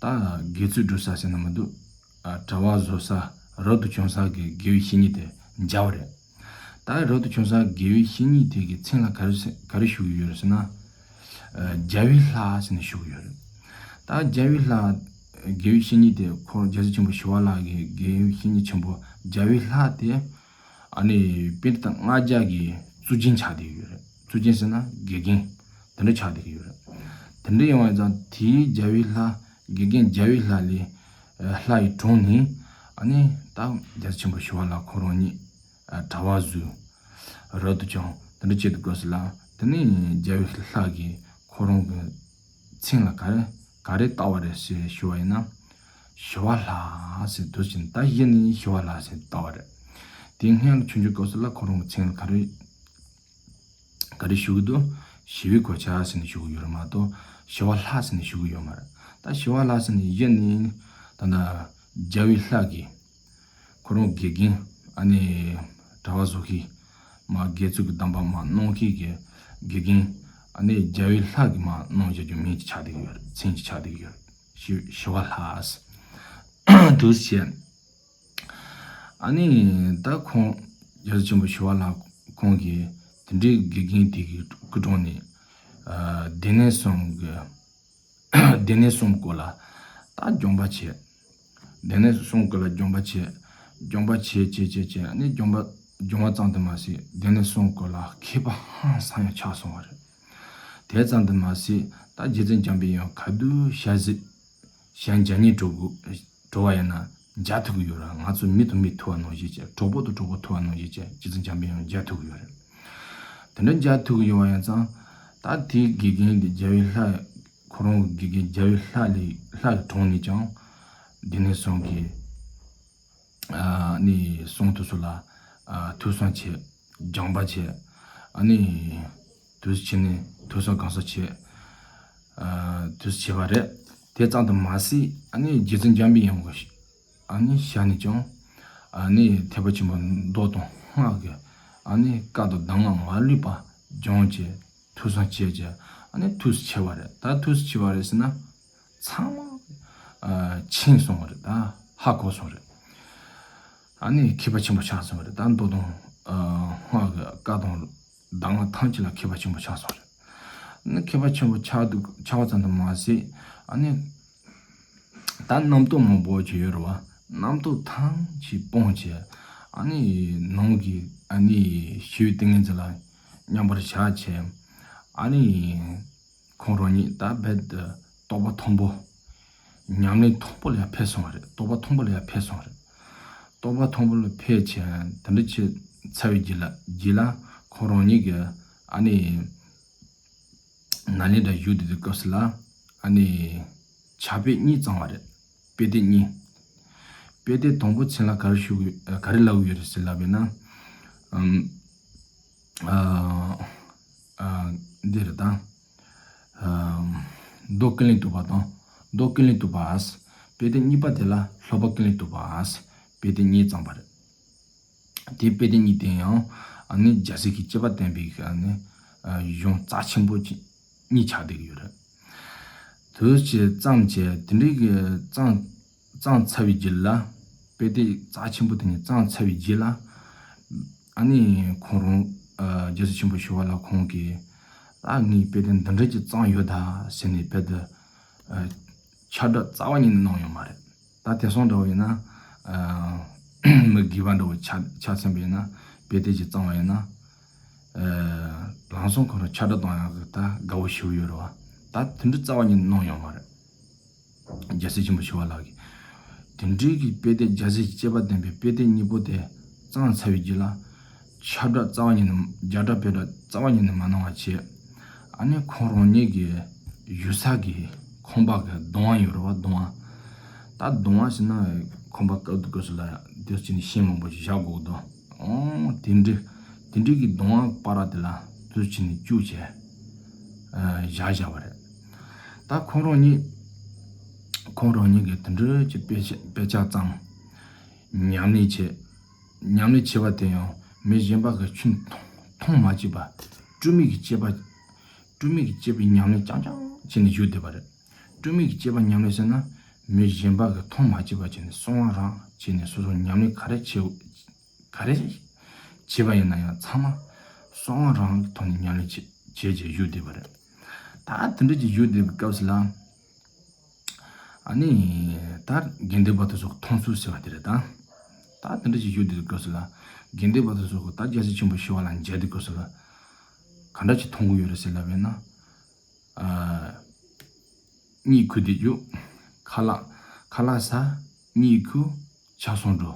ད་དགེ་ཚུལ་སྒྲུབ་ས་ཟེར་ན་མི་འདུག་ཨ་གྲྭ་པ་བཟོ་ས། རབ་ཏུ་བྱུང་ས་གི་དགེ་བའི་བཤེས་གཉེན་དེ་མཇལ་བ་རེད། ད་རབ་ཏུ་བྱུང་ས་དགེ་བའི་བཤེས་གཉེན་དེ་གི་མཚན་ལ་ག་རེ་ཟེར་ག་རེ་ཞུ་གི་ཡོད་རེད་ཟེར་ན། ཨ་རྒྱལ་བའི་ལྷ་ཟེར་ནས་ཞུ་གི་ཡོད་རེད། ད་རྒྱལ་བའི་ལྷ། དགེ་བའི་བཤེས་གཉེན་དེ་ཁོ་རྒྱལ་སྲས་ཆེན་པོ་ཞི་བ་ལྷ་གི་དགེ་བའི་བཤེས་གཉེན་ཆེན་པོ་རྒྱལ་བའི་ལྷ་དེ། ཨ་ནི་པཎྜི་ཏ་ལྔ་བརྒྱ་གི་གཙུག་རྒྱན་ཆགས་བསྡད་ཡོད་རེད། གཙུག་རྒྱན་ཟེར་ན་དགེ་རྒན་དེ་འདྲ་ཆགས་བསྡད་ཀྱི་ཡོད་རེད། དེ་འདྲ་ཡིན་པ་ཙང་དེའི་རྒྱལ་བའི་ལྷ། དགེ་རྒན་རྒྱལ་བའི་ལྷ་ལས་ལྷ་ཡི་དྲུང་ནས། ཨ་ནི་ད་རྒྱལ་སྲས་ཆེན་པོ་ཞི་བ་ལྷ་ཁོ་རང་གཉིས་གྲྭ་པ་བཟོས། རབ་ཏུ་བྱུང་། དེ་འདྲ་བྱེད་དུས་སྐབས་སུ་ལ། དེ་ནས་རྒྱལ་བའི་ལྷ་གིས་ཁོ་རང་གི་མཚན་ལ་ག་རེ་ག་རེ་བཏགས་པ་རེད་ཟེར་ཞུ་བ་ཡིན་ན། ཞི་བ་ལྷ་ཟེར། དུས་ཕྱིན་ད་གཞི་ནས་ཞི་བ་ལྷ་ཟེར་བཏགས་པ་རེད། དེ་སྔོན་ལ་བྱུང་རྒྱུ་སྐབས་སུ་ལ་ཁོ་རང་གི་མཚན་ལ་ག་རེ་ག་རེ་ཞུ་གི་འདུག་ཞི་བའི་གོ་ཆ་ཟེར་ནས་ཞུ་གི་ཡོད་རེད་མ་གཏོགས་ཞི་བ་ལྷ་ཟེར་ནས་ཞུ་གི་ཡོད་མ་རེད། ད་ཞི་བ་ལྷ་ཟེར་ནས་གཞི་ནས་ད་ལྟ་རྒྱལ་བའི་ལྷ་གིས་ཁོ་རང་དགེ་རྒན། ཨ་ནི་གྲྭ་པ་བཟོ་མཁན། མ་དགེ་ཚུལ་གྱི་གདམས་པ་མ་གནང་མཁན་གྱི་དགེ་རྒན། ཨ་ནི་རྒྱལ་བའི་ལྷ་གིས་མ་གནང་བཞག་རྒྱུ་མིང་ཅིག་ཆགས་བསྡད་ཀྱི་ཡོད་རེད། མཚན་ཅིག་ཆགས་བསྡད་ཀྱི་ཡོད་རེད། ཞི་ཞི་བ་ལྷ་ཟེར། འདུག་བྱས། ཨ་ནི་ད་ཁོང་རྒྱལ་སྲས་ཆེན་པོ་ཞི་བ་ལྷ་ཁོང་གིས་དེ་འདྲའི་དགེ་རྒན་དེ་གི་སྐུ་དྲུང་ནས། ཨ་སྡེ་སྣོད་གསུམ་གྱི་སྡེ་སྣོད་གསུམ་སྐོར་ལ་ད་སྦྱོང་བ་བྱས། སྡེ་སྣོད་གསུམ་སྐོར་ལ་སྦྱོང་བ་བྱས། སྦྱོང་བ་བྱས་བྱས་བྱས་བྱས། ཨ་ནི་སྦྱོང་བ་སྦྱོང་བ་ཙམ་དུ་མ་ཟད་སྡེ་སྣོད་གསུམ་སྐོར་ལ་མཁས་པ་ཧང་སང་ཡང་ཆགས་སོང་བ་རེད། དེ་ཙམ་དུ་མ་ཟད་ད་རྗེ་བཙུན་འཇམ་པའི་དབྱངས་ག་དུས་ཞལ་གཟིགས། གཞན་བརྒྱ་སྙེད་འགྲོ་དགོས། འགྲོ་བ་ཡིན་ན་མཇལ་ཐུབ་ཀྱི་ཡོད་རེད། ང་ཚོ་མི་དང་མི་ཐུག་པ་ནང་བཞིན་བྱས། གྲོགས་པོ་དང་གྲོགས་པོ་ཐུག་པ་ནང་བཞིན་བྱས། རྗེ་བཙུན་འཇམ་པའི་དབྱངས་མཇལ་ཐུབ་ཀྱི་ཡོད་རེད། དེ་འདྲ་མཇལ་ཐུབ་ཀྱི་ཡོད་པ་ཡིན་ཙང་། ད་དེའི་དགེ་རྒན་དེ་རྒྱལ་བའི་ལྷ། ཁོ་རང་གི་དགེ་རྒན་རྒྱལ་བའི་ལྷ་ལས་ལྷ་གི་དྲུང་ནས་ཀྱང་སྡེ་སྣོད་གསུམ་གྱི་ཨ་ནི་གསུང་དེ་ཚོ་ལ་ཨ་ཐོས་བསམ་བྱས། སྦྱངས་པ་བྱས། ཨ་ནི་དུས་ཕྱིན་ནས་ཐོས་བསམ་གང་ཟག་བྱས། ཨ་དུས་བྱས་པ་རེད། དེ་ཙམ་དུ་མ་ཟད་ཨ་ནི་རྗེ་བཙུན་འཇམ་པའི་དབྱངས་ཀྱི་ཨ་ནི་ཞལ་ནས་ཀྱང་ཨ་ནི་ཐེག་པ་ཆེན་པོ་མདོ་དང་སྔགས་ཀྱི་ཨ་ནི་བཀའ་དང་གདམས་ངག་མ་ལུས་པ་སྦྱངས་བྱས། ཐོས་བསམ་བྱས་བྱས། ཨ་ནི་ཐུགས་སུ་ཆེ་བ་རེད། ད་ཐུགས་སུ་ཆེ་བ་རེད་ཟེར་ན། ཚང་མ་ཨ་མཁྱེན་སོང་བ་རེད། ད་ཧ་གོ་སོང་རེད། ཨ་ནི་མཁས་པ་ཆེན་པོ་ཆགས་སོང་བ་རེད། ད་མདོ་དང་ཨ་སྔགས་ཀྱི་བཀའ་དང་གདམས་ངག་ཐམས་ཅད་ལ་མཁས་པ་ཆེན་པོ་ཆགས་སོང་རེད། ཨ་ནི་མཁས་པ་ཆེན་པོ་ཆགས་འདུག་ཆགས་པ་ཙམ་དུ་མ་ཟད། ཨ་ནི་ད་རྣམ་རྟོག་མང་པོ་ཅིག་ཡོད་རེད་བ། རྣམ་རྟོག་ཐམས་ཅད་སྤངས་བྱས། ཨ་ནི་ནང་གི་ཨ་ནི་ཞི་བའི་ཏིང་ངེ་འཛིན་ལ་མཉམ་པར་བཞག་བྱས། ཨ་ནི་ཁོང་རང་ཉིད་ད་རྦད་དེ་རྟོགས་པ་མཐོན་པོ། ཉམས་ལེན་མཐོན་པོ་ལ་ཡང་ཕེབས་སོང་བ་རེད། རྟོགས་པ་མཐོན་པོ་ལ་ཡང་ཕེབས་སོང་བ་རེད། རྟོགས་པ་མཐོན་པོ་ལ་ཕེབས་བྱས་དེ་འདྲ་བྱས་ཚར་བའི་རྗེས་ལ་རྗེས་ལ་ཁོང་རང་ཉིད་ཀྱིས་ཨ་ནི། ནཱ་ལེནྡྲ་བཞུགས་བསྡད་དུས་སྐབས་སུ་ལ་ཨ་ནི་ཕྱག་དཔེ་གཉིས་བརྩམས་པ་རེད། དཔེ་དེབ་གཉིས། དཔེ་དེབ་དང་པོ་མཚན་ལ་ག་རེ་ཞུ་དགོས། ཨ་ག་རེ་ལབ་ཀྱི་ཡོད་རེད་ཟེར་ལབ་པས་ན། ཨམ། ཨ་ཨ་འདི་རེད་ད། ཨམ། མདོ་ཀུན་ལེགས་བསྟོད་པ་དང་། མདོ་ཀུན་ལེགས་བསྟོད་པ། དཔེ་དེབ་གཉིས་པ་དེ་ལ་ལྷག་པ་ཀུན་ལེགས་བསྟོད་པ། དཔེ་དེབ་གཉིས་བརྩམས་པ་རེད། དེའི་དཔེ་དེབ་གཉིས་དེ་ཡང་ཨ་ནི་རྒྱལ་སྲས་ཀྱི་བསྐྱེད་པ་བསྟན་པའི་ཨ་ནི་ཨ་གཞུང་རྩ་ཆེན་པོ་ཅིག་གཉིས་ཆགས་བསྡད་ཀྱི་ཡོད་རེད། དུས་ཀྱི་བརྩམས་བྱས་དེ་འདྲའི་གི་བརྩམས་བརྩམས་ཚར་བའི་རྗེས་ལ། དཔེ་དེབ་རྩ་ཆེན་པོ་དེ་གཉིས་བརྩམས་ཚར་བའི་རྗེས་ལ། ཨ་ནི་ཁོང་རང་ཨ་རྒྱལ་སྲས་ཆེན་པོ་ཞི་བ་ལྷ་ཁོང་གིས་ད་ངས་དཔེ་དེབ་འདི་འདྲ་ཅིག་བརྩམས་ཡོད་ད་ཟེར་ནས་དཔེ་དེབ་ཨ་ཁྱབ་བསྒྲགས་རྩ་བ་ཉིད་ནས་གནང་ཡོད་མ་རེད། ད་དེང་སང་འདྲ་བོ་ཡིན་ན། ཨ་མི་དགེ་བ་འདྲ་བོ་ཆ་ཆ་མཚོན་པ་ཡིན་ན། དཔེ་དེབ་ཅིག་བརྩམས་པ་ཡིན་ན། ཨ་ལམ་སང་ཁོ་རང་ཁྱབ་བསྒྲགས་གཏོང་ཡག་གི་ད་དགའ་བོ་ཞེ་པོ་ཡོད་རེད་བ། ད་དེ་འདྲ་རྩ་བ་ཉིད་ནས་གནང་ཡོད་མ་རེད། རྒྱལ་སྲས་ཆེན་པོ་ཞི་བ་ལྷ་གིས། དེ་འདྲའི་གི་དཔེ་དེབ་རྒྱལ་སྲས་ཀྱི་བསྐྱེད་པ་བསྟན་པའི་དཔེ་དེབ་གཉིས་པོ་དེ་བརྩམས་ཚར་བའི་རྗེས་ལ། ཁྱབ་བསྒྲགས་རྩ་བ་ཉིད་ནས་རྒྱ་སྒྲ་བོད་སྒྲ་རྩ་བ་ཉིད་ནས་མ་གནང་བ་བྱས། ཨ་ནི་ཁོང་རང་ཉིད་ཀྱི་ཡུལ་ས་གི་ཁང་པ་གི་གདུང་བ་ཡོད་རེད་བ། གདུང་བ། ད་གདུང་བ་ཟེར་ན་ཁང་པ་དཀར་དུ་དཀར་སུ་ལ་དེ་ཅི་ནས་ཤིང་མང་པོ་ཞིག་བཞག་དགོས་འདུག་ཨོ་དེ་འདྲའི་དེ་འདྲའི་གི་གདུང་བ་བར་དེ་ལ་དེ་ བྱས་ནས་བཅུག་བྱས་བཞག་བཞག་པ་རེད། ད་ཁོང་རང་གཉིས་ཁོང་རང་གཉིས་ཀྱིས་དེ་འདྲ་གྱི་དཔེ་ཆ་དཔེ་ཆ་བརྩམས། ཉམས་ལེན་བྱས། ཉམས་ལེན་བྱས་པ་དེ་ཡང་མི་གཞན་པ་གིས་ཁྱོན་མཐོང་མཐོང་མ་བཅུག་པ། སྤྲོས་མེད་ཀྱི་དཔྱད་པ། སྤྲོས་མེད་ཀྱི་དཔྱད་པའི་ཉམས་ལེན་རྐྱང་རྐྱང་བྱས་ནས་བཞུགས་བསྡད་པ་རེད། སྤྲོས་མེད་ཀྱི་དཔྱད་པ་ཉམས་ལེན་ཟེར་ན། མི་གཞན་པ་གིས་མཐོང་མ་བཅུག་པ་བྱས་ནས་གསང་བ་རང་བྱས་ནས་སོ་སོ་ཉམས་ལེན་ག་རེ་བྱེད། ག་རེ་བྱས་པ་ཡིན་ན་ཡང་ཚང་མ་གསང་བ་རང་གི་ཐོག་ནས་ཉམས་ལེན་བྱེད་བྱེད་བྱེད་བཞུགས་བསྡད་པ་རེད། ད་དེ་འདྲ་ཅིག་བཞུགས་བསྡད་པའི་སྐབས་སུ་ལ། ཨ་ནི། ད་དགེ་འདུན་པ་དེ་ཚོ་མཐོང་ཚུལ་ཟེར་བ་དེ་རེད་ད། ད་དེ་འདྲ་ཅིག་བཞུགས་བསྡད་པའི་སྐབས་སུ་ལ། དགེ་འདུན་པ་དེ་ཚོ་གིས་ད་རྒྱལ་སྲས་ཆེན་པོ་ཞི་བ་ལྷ་མཇལ་དུས་སྐབས་སུ་ལ། ག་འདྲ་ཅིག་མཐོང་གི་ཡོད་རེད་ཟེར་ལབ་པས་ན། ཨ། གཉིད་ཁུག་བསྡད་རྒྱུ། ཁ་ལག་ཁ་ལག་ཟ། གཉིད་ཁུག་ཆགས་སོང་འགྲོ།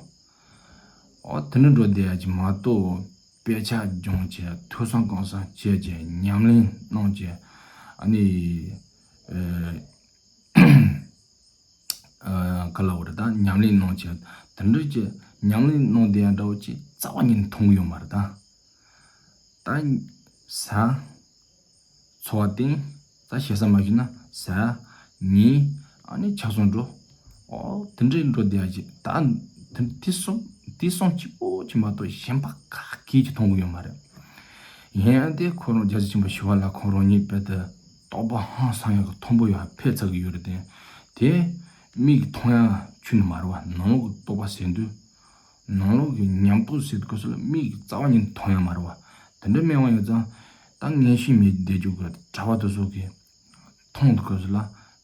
ཨོ་དེ་འདྲ་འགྲོ་བསྡད་ཡ་ཅིག་མ་གཏོགས། དཔེ་ཆ་སྦྱོང་བྱས། ཐོས་བསམ་སྒོམ་གསུམ་བྱས་བྱས། ཉམས་ལེན་གནང་བྱས། ཨ་ནི། ཨ། ཨ། ག་ལབ་དགོས་རེད་ད། ཉམས་ལེན་གནང་བྱས། དེ་འདྲ་ཅིག་ཉམས་ལེན་གནང་བསྡད་ཡ་འདྲ་བོ་ཅིག་རྩ་བ་ཉིད་ནས་མཐོང་གི་ཡོད་མ་རེད་ད། ད་ཟ། འཚོ་བ་བརྟེན། ད་ཞེ་ས་མ་ཞུས་ན་ཟ། ཉལ། ཨ་ནི་ཆགས་སོང་འགྲོ། ཨོ་དེ་འདྲའི་འགྲོ་བསྡད་ཡ་ཅིག་ད་དེ་དེ་གསུམ་དེ་གསུམ་གཅིག་པོ་ཅིག་མ་གཏོགས་གཞན་པ་ག་གེ་ཅིག་མཐོང་གི་ཡོད་མ་རེད། ཡིན་ཡང་དེ་ཁོ་རང་རྒྱལ་སྲས་ཆེན་པོ་ཞི་བ་ལྷ་ཁོང་རང་ཉིད་དཔེ་དེ་རྟོགས་པ་ཧང་སང་ཡག་གི་མཐོན་པོ་ཡར་ཕེབས་ཚར་གི་ཡོད་རེད་དེ། དེ་མིག་གིས་མཐོང་ཡ་ཁྱོན་ནས་མ་རེད་བ། ནང་ལོགས་ཀྱི་རྟོགས་པ་ཟེར་དུས། ནང་ལོགས་ཀྱི་ཉམས་རྟོགས་ཟེར་དུས་སྐབས་སུ་ལ་མིག་གིས་རྩ་བ་ཉིད་ནས་མཐོང་ཡ་མ་རེད་བ། དེ་འདྲ་མེད་པ་ཡིན་ཙང་། ད་མངོན་ཤེས་མེད་བསྡད་རྒྱུ་གི་གྲྭ་པ་དེ་ཚོ་གིས་མཐོང་དུས་སྐབས་སུ་ལ་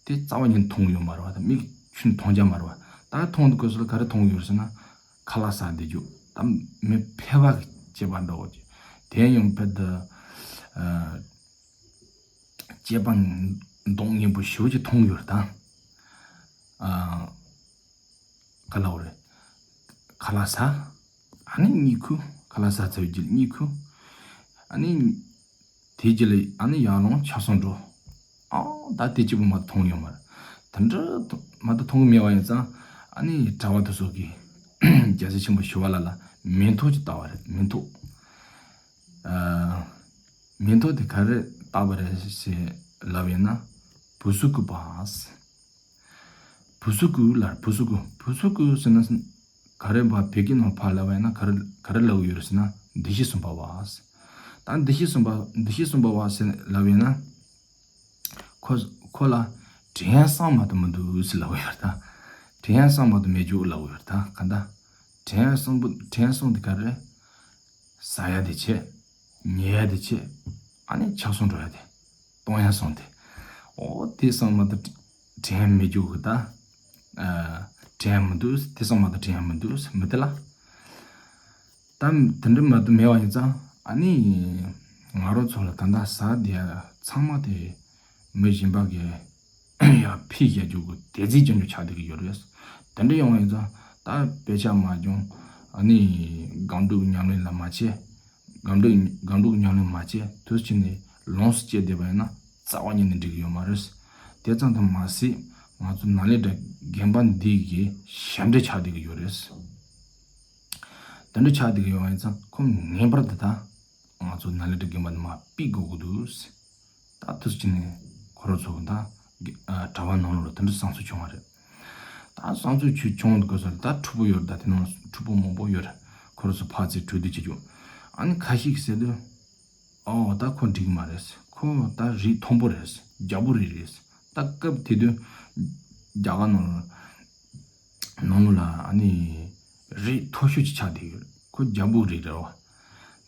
དེ་རྩ་བ་ཉིད་ནས་མཐོང་གི་ཡོད་མ་རེད་བ། ད་མིག་གིས་ཁྱོན་ནས་མཐོང་རྒྱུ་མ་རེད་བ། ད་མཐོང་དུས་སྐབས་སུ་ལ་ག་རེ་མཐོང་གི་ཡོད་ཟེར་ན། ཁ་ལག་ཟ་བསྡད་རྒྱུ། ད་མི་ཕལ་པ་གི་སྐྱེས་པ་འདྲ་བོ་ཅིག་དེ་ཡང་དཔེ་དེ། ཨ། སྐྱེས་པ་མདོག་ངན་པོ་ཞེ་པོ་ཅིག་མཐོང་གི་ཡོད་རེད་ད། ཨ། ག་ལབ་དགོས་རེད། ཁ་ལག་ཟ། ཨ་ནི་གཉིད་ཁུག་ཁ་ལག་ཟ་ཚར་བའི་རྗེས་ལ་གཉིད་ཁུག་ཨ་ནི། དེའི་རྗེས་ལ་ཨ་ནི་ཡར་ལངས་ཆགས་སོང་འགྲོ། ཨང་། ད་དེ་གཅིག་པོ་མ་གཏོགས་མཐོང་ཡོད་མ་རེད། དེ་འདྲ་མ་གཏོགས་མཐོང་གི་མེད་པ་ཡིན་ཙང་། ཨ་ནི་གྲྭ་པ་དེ་ཚོ་གིས་རྒྱལ་སྲས་ཆེན་པོ་ཞི་བ་ལྷ་ལ་མིང་ཐོ་ཅིག་བཏགས་པ་རེད། མིང་ཐོ། ཨ། མིང་ཐོ་དེ་ག་རེ་བཏགས་པ་རེད་ཟེར་ལབ་ཡིན་ན། བུ་སུ་ཀུ་པ། བུ་སུ་ཀུ་ལབ། བུ་སུ་ཀུ། བུ་སུ་ཀུ་ཟེར་ན་ག་རེ་བ། བོད་སྐད་ནང་ཕར་ལབ་པ་ཡིན་ན་ག་རེ་ག་རེ་ལབ་ཀྱི་ཡོད་རེད་ཟེར་ན། འདུ་ཤེས་གསུམ་པ་བ། ད་འདུ་ཤེས་གསུམ་པ་འདུ་ཤེས་གསུམ་པ་བ་ཟེར་ལབ་ཡིན་ན། ཁོ་ཁོ་ལ་དྲན་ཡ་གསུམ་མ་གཏོགས་མི་འདུག་ཟེར་ལབ་ཀྱི་ཡོད་རེད་ད། དྲན་ཡ་གསུམ་མ་གཏོགས་མེད་རྒྱུ་ལབ་ཀྱི་ཡོད་རེད་ད། ག་འདྲ། དྲན་ཡ་གསུམ་པོ་དྲན་ཡ་གསུམ་དེ་ག་རེ་རེད། ཟ་ཡ་དེ་བྱས། ཉལ་ཡ་དེ་བྱས། ཨ་ནི་ཆགས་སོང་འགྲོ་ཡ་དེ། གཏོང་ཡ་གསུམ་དེ། ཨོ་དེ་གསུམ་མ་གཏོགས་དྲན་ཡ་མེད་རྒྱུ་གི་ད། ཨ། དྲན་ཡ་མི་འདུག་དེ་གསུམ་མ་གཏོགས་དྲན་ཡ་མི་འདུག་མི་དེ་ལ། ད་དེ་འདྲ་མ་གཏོགས་མེད་པ་ཡིན་ཙང་། ཨ་ནི་ང་རང་ཚོ་ལ་ད་ལྟ་ཟ་བསྡད་ཡ་ཚང་མ་དེ་མི་གཞན་པ་གིས་ཡར་ཕུད་བཞག་རྒྱུ་གི་དེ་རྩིས་ཅན་ཅུང་ཆགས་བསྡད་ཀྱི་ཡོད་རེད། དེ་འདྲ་ཡོང་བ་ཡིན་ཙང་། ད་དཔེ་ཆ་མ་སྦྱོང་། ཨ་ནི་སྒོམ་སྒྲུབ་ཉམས་ལེན་ལ་མ་བྱེད། སྒོམ་སྒྲུབ་སྒོམ་སྒྲུབ་ཉམས་ལེན་མ་བྱེད། དུས་ཕྱིན་ནས་ལོངས་སུ་སྤྱད་བསྡད་པ་ཡིན་ན་རྩ་བ་ཉིད་ནས་འགྲིག་གི་ཡོད་མ་རེད། དེ་ཙམ་དུ་མ་ཟད། ང་ཚོ་ནཱ་ལེནྡྲ་དགོན་པ་འདི་གི་ཞབས་འདྲེན་ཆགས་བསྡད་ཀྱི་ཡོད་རེད། དེ་འདྲ་ཆགས་བསྡད་ཀྱི་ཡོད་པ་ཡིན་ཙང་ཁོ་ངེས་པར་དུ་ད་ང་ཚོ་ནཱ་ལེནྡྲ་དགོན་པ་འདི་མར་ཕུད་དགོས་ཀྱི་འདུག་ད་དུས་ཕྱིན་ནས་ཁོ་རང་ཚོ་ད་གྲྭ་པ་ནང་ལོགས་ལ་དེ་འདྲ་བསམ་ཚུལ་བྱུང་བ་རེད། ད་བསམ་ཚུལ་བྱུང་དུས་སྐབས་སུ་ད་ཕྲུ་གུ་ཡོད་རེད། ད་དེ་ནང་ཕྲུ་གུ་མང་པོ་ཡོད་རེད། ཁོ་རང་ཚོ་ཕར་ཚུར་གྲོས་བསྡུར་བྱེད་རྒྱུ། ཨ་ནི་ཁ་ཤས་ཀྱིས་ཟེར་དུས། ཨོ་ད་ཁོ་འགྲིག་མ་རེད། ཁོ་ད་རིགས་མཐོན་པོ་རེད། རྒྱ་བོ་རིགས་རེད། ད་སྐབས་དེ་དུས་རྒྱ་གར་ནང་ལ་ནང་ལ་ཨ་ནི་རིགས་མཐོ་ཤོས་ཅིག་ཆགས་བསྡད་ཡོད་རེད། ཁོ་རྒྱ་བོ་རིགས་རེད་བ།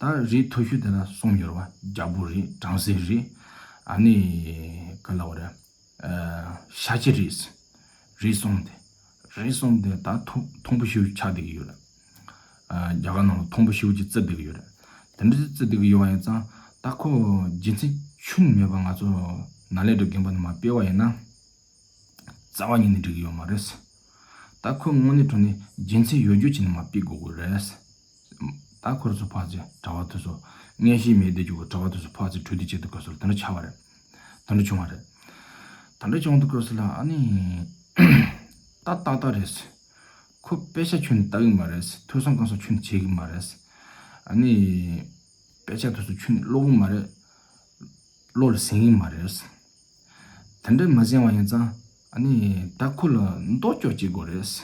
ད་རིགས་མཐོ་ཤོས་དེ་ལ་གསུམ་ཡོད་རེད་བ། རྒྱ་བོ་རིགས། བྲམ་ཟེ་རིགས། ཨ་ནི་ག་ལབ་དགོས་རེད། ཨ། ཤཱཀྱ་རིགས། རིགས་གསུམ་དེ། རིགས་གསུམ་དེ་ད་མཐོ་མཐོན་པོ་ཞེ་པོ་ཆགས་བསྡད་ཀྱི་ཡོད་རེད། ཨ། རྒྱ་གར་ནང་ལ་མཐོན་པོ་ཞེ་པོ་ཅིག་བརྩི་བསྡད་ཀྱི་ཡོད་རེད། དེ་འདྲ་བརྩི་བསྡད་ཀྱི་ཡོད་པ་ཡིན་ཙང་། ད་ཁོ་རྒྱུ་མཚན་ཁྱོན་མེད་པ་ང་ཚོ་ནཱ་ལེནྡྲ་དགོན་པ་ནས་མར་ཕུད་པ་ཡིན་ན། རྩ་བ་ཉིད་ནས་འགྲིག་གི་ཡོད་མ་རེད། ད་ཁོ་དངོས་གནས་དྲང་གནས་རྒྱུ་མཚན་ཡོད་རྒྱུ་ཅིག་ནས་མར་ཕུད་དགོས་ཀྱི་རེད། ད་ཁོ་རང་ཚོ་ཕར་ཚུར་གྲྭ་པ་དེ་ཚོ། མངོན་ཤེས་མེད་བསྡད་རྒྱུ་གི་གྲྭ་པ་དེ་ཚོ་ཕར་ཚུར་གྲོས་བསྡུར་བྱེད་དུས་སྐབས་སུ་ལ་དེ་འདྲ་ཆགས་པ་རེད། དེ་འདྲ་བྱུང་བ་རེད། དེ་འདྲ་བྱུང་དུས་སྐབས་སུ་ལ་ཨ་ནི། ད་ཏག་ཏག་རེད། ཁོ་དཔེ་ཆ་ཁྱོན་ནས་ལྟ་གི་མ་རེད། ཐོས་བསམ་སྒོམ་གསུམ་ཁྱོན་ནས་བྱེད་ཀྱི་མ་རེད། ཨ་ནི། དཔེ་ཆ་དེ་ཚོ་ཁྱོན་ནས་ཀློག་གི་མ་རེད། བློ་ལ་ཟིན་གྱི་མ་རེད། དེ་འདྲ་མ་ཟིན་པ་ཡིན་ཙང་ཨ་ནི་ད་ཁོ་ལ་མདོ་སྐྱོར་བྱེད་དགོས་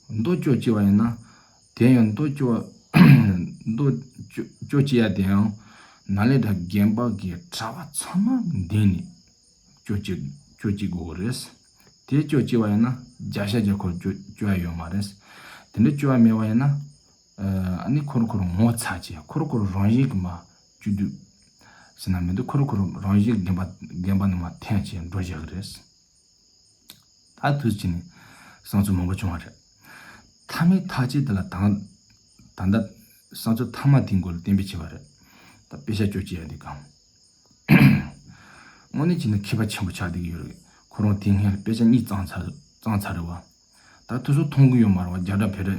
རེད། མདོ་སྐྱོར་བྱེད་པ་ཡིན་ན་དེ་ཡང་མདོ་སྐྱོར་མདོ་སྐྱོར་བྱེད་ཡ་དེ་ཡང་ནཱ་ལེནྡྲ་དགོན་པ་གི་གྲྭ་པ་ཚང་མ་འདུས་ནས་སྐྱོར་བྱེད་སྐྱོར་བྱེད་དགོས་རེད། དེ་སྐྱོར་བྱེད་པ་ཡིན་ན་བརྒྱ་ཆ་བརྒྱ་ཁོ་སྐྱོར་སྐྱོར་ཡ་ཡོད་མ་རེད། དེ་འདྲ་སྐྱོར་བ་མེད་པ་ཡིན་ན། ཨ་ནི་ཁོ་རང་ཁོ་རང་ངོ་ཚ་བྱས་ཁོ་རང་ཁོ་རང་རང་བཞིན་གྱི་མ་བཅུད་དུས་ཟེར་ན་མི་འདུག་ཁོ་རང་ཁོ་རང་རང་བཞིན་གྱི་དགོན་པ་དགོན་པ་ནང་མ་འཐེན་བྱས་འགྲོ་བཞག་གི་རེད། ད་དུས་ཕྱིན་ནས་བསམ་ཚུལ་མང་པོ་བྱུང་བ་རེད། མཐའ་མའི་མཐའ་དཔྱད་དེ་ལ་ད་ད་ལྟ་བསམ་ཚུལ་མཐའ་མ་དེའི་མགོ་ལ་གཏན་འབེབས་བྱས་པ་རེད། ད་དཔེ་ཆ་སྐྱོར་བྱེད་ཡ་དེ་གང་། དངོས་གནས་བྱས་ན་མཁས་པ་ཆེན་པོ་ཆགས་བསྡད་ཀྱི་ཡོད་རེད། ཁོ་རང་དེ་སྔོན་ལ་དཔེ་ཆ་གཉིས་བརྩམས་ཚར་བརྩམས་ཚར་རེད་བ། ད་དེ་ཚོ་མཐོང་གི་ཡོད་མ་རེད་བ། རྒྱ་སྒྲ་བོད་སྒྲ་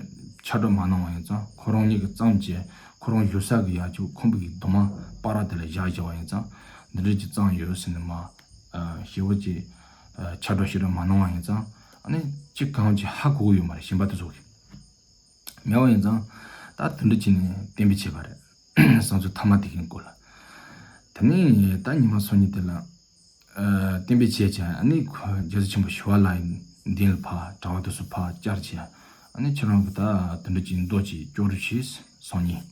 ཕྱག་སྒྲ་མ་གནང་བ་ཡིན་ཙང་ཁོ་རང་ཉིད་ཀྱིས་བརྩམས་བྱས་ཁོ་རང་བཞུགས་ས་གི་ཡ་ཆུ་ཁང་པ་གི་རྡོ་མ་སྤར་ར་དེ་ལ་བཞག་བཞག་པ་ཡིན་ཙང་འདི་འདྲ་ཅིག་བརྩམས་ཡོད་ཟེར་ནས་མ་ཞེ་པོ་ཅིག་ཕྱག་སྒྲ་ཞེ་དྲག་མ་གནང་བ་ཡིན་ཙང་ཨ་ནི་ཅིག་གང་ཅིག་ཧ་གོ་གི་ཡོད་མ་རེད། གཞན་པ་དེ་ཚོ་གི་མེད་པ་ཡིན་ཙང་ད་དེ་འདྲ་བྱས་ནས་གཏན་འབེབས་བྱས་པ་རེད། བསམ་ཚུལ་མཐའ་མ་དེ་གི་སྐོར་ལ། དེ་ནས་ད་ཉི་མ་སང་ཉིན་དེ་ལ། ཨ་གཏན་འབེབས་བྱས་ཀྱང་ཨ་ནི་ཁོ་རྒྱལ་སྲས་ཆེན་པོ་ཞི་བ་ལྷ་ཡི་མདུན་ལ་ཕར་གྲྭ་པ་དེ་ཚོ་ཕར་བཅར་བྱས་ཨ་ནི་ཁྱེད་རང་གི་ད་དེ་འདྲ་ཅིག་མདོ་ཅིག་སྐྱོར་རོགས་བྱས་སང་ཉིན།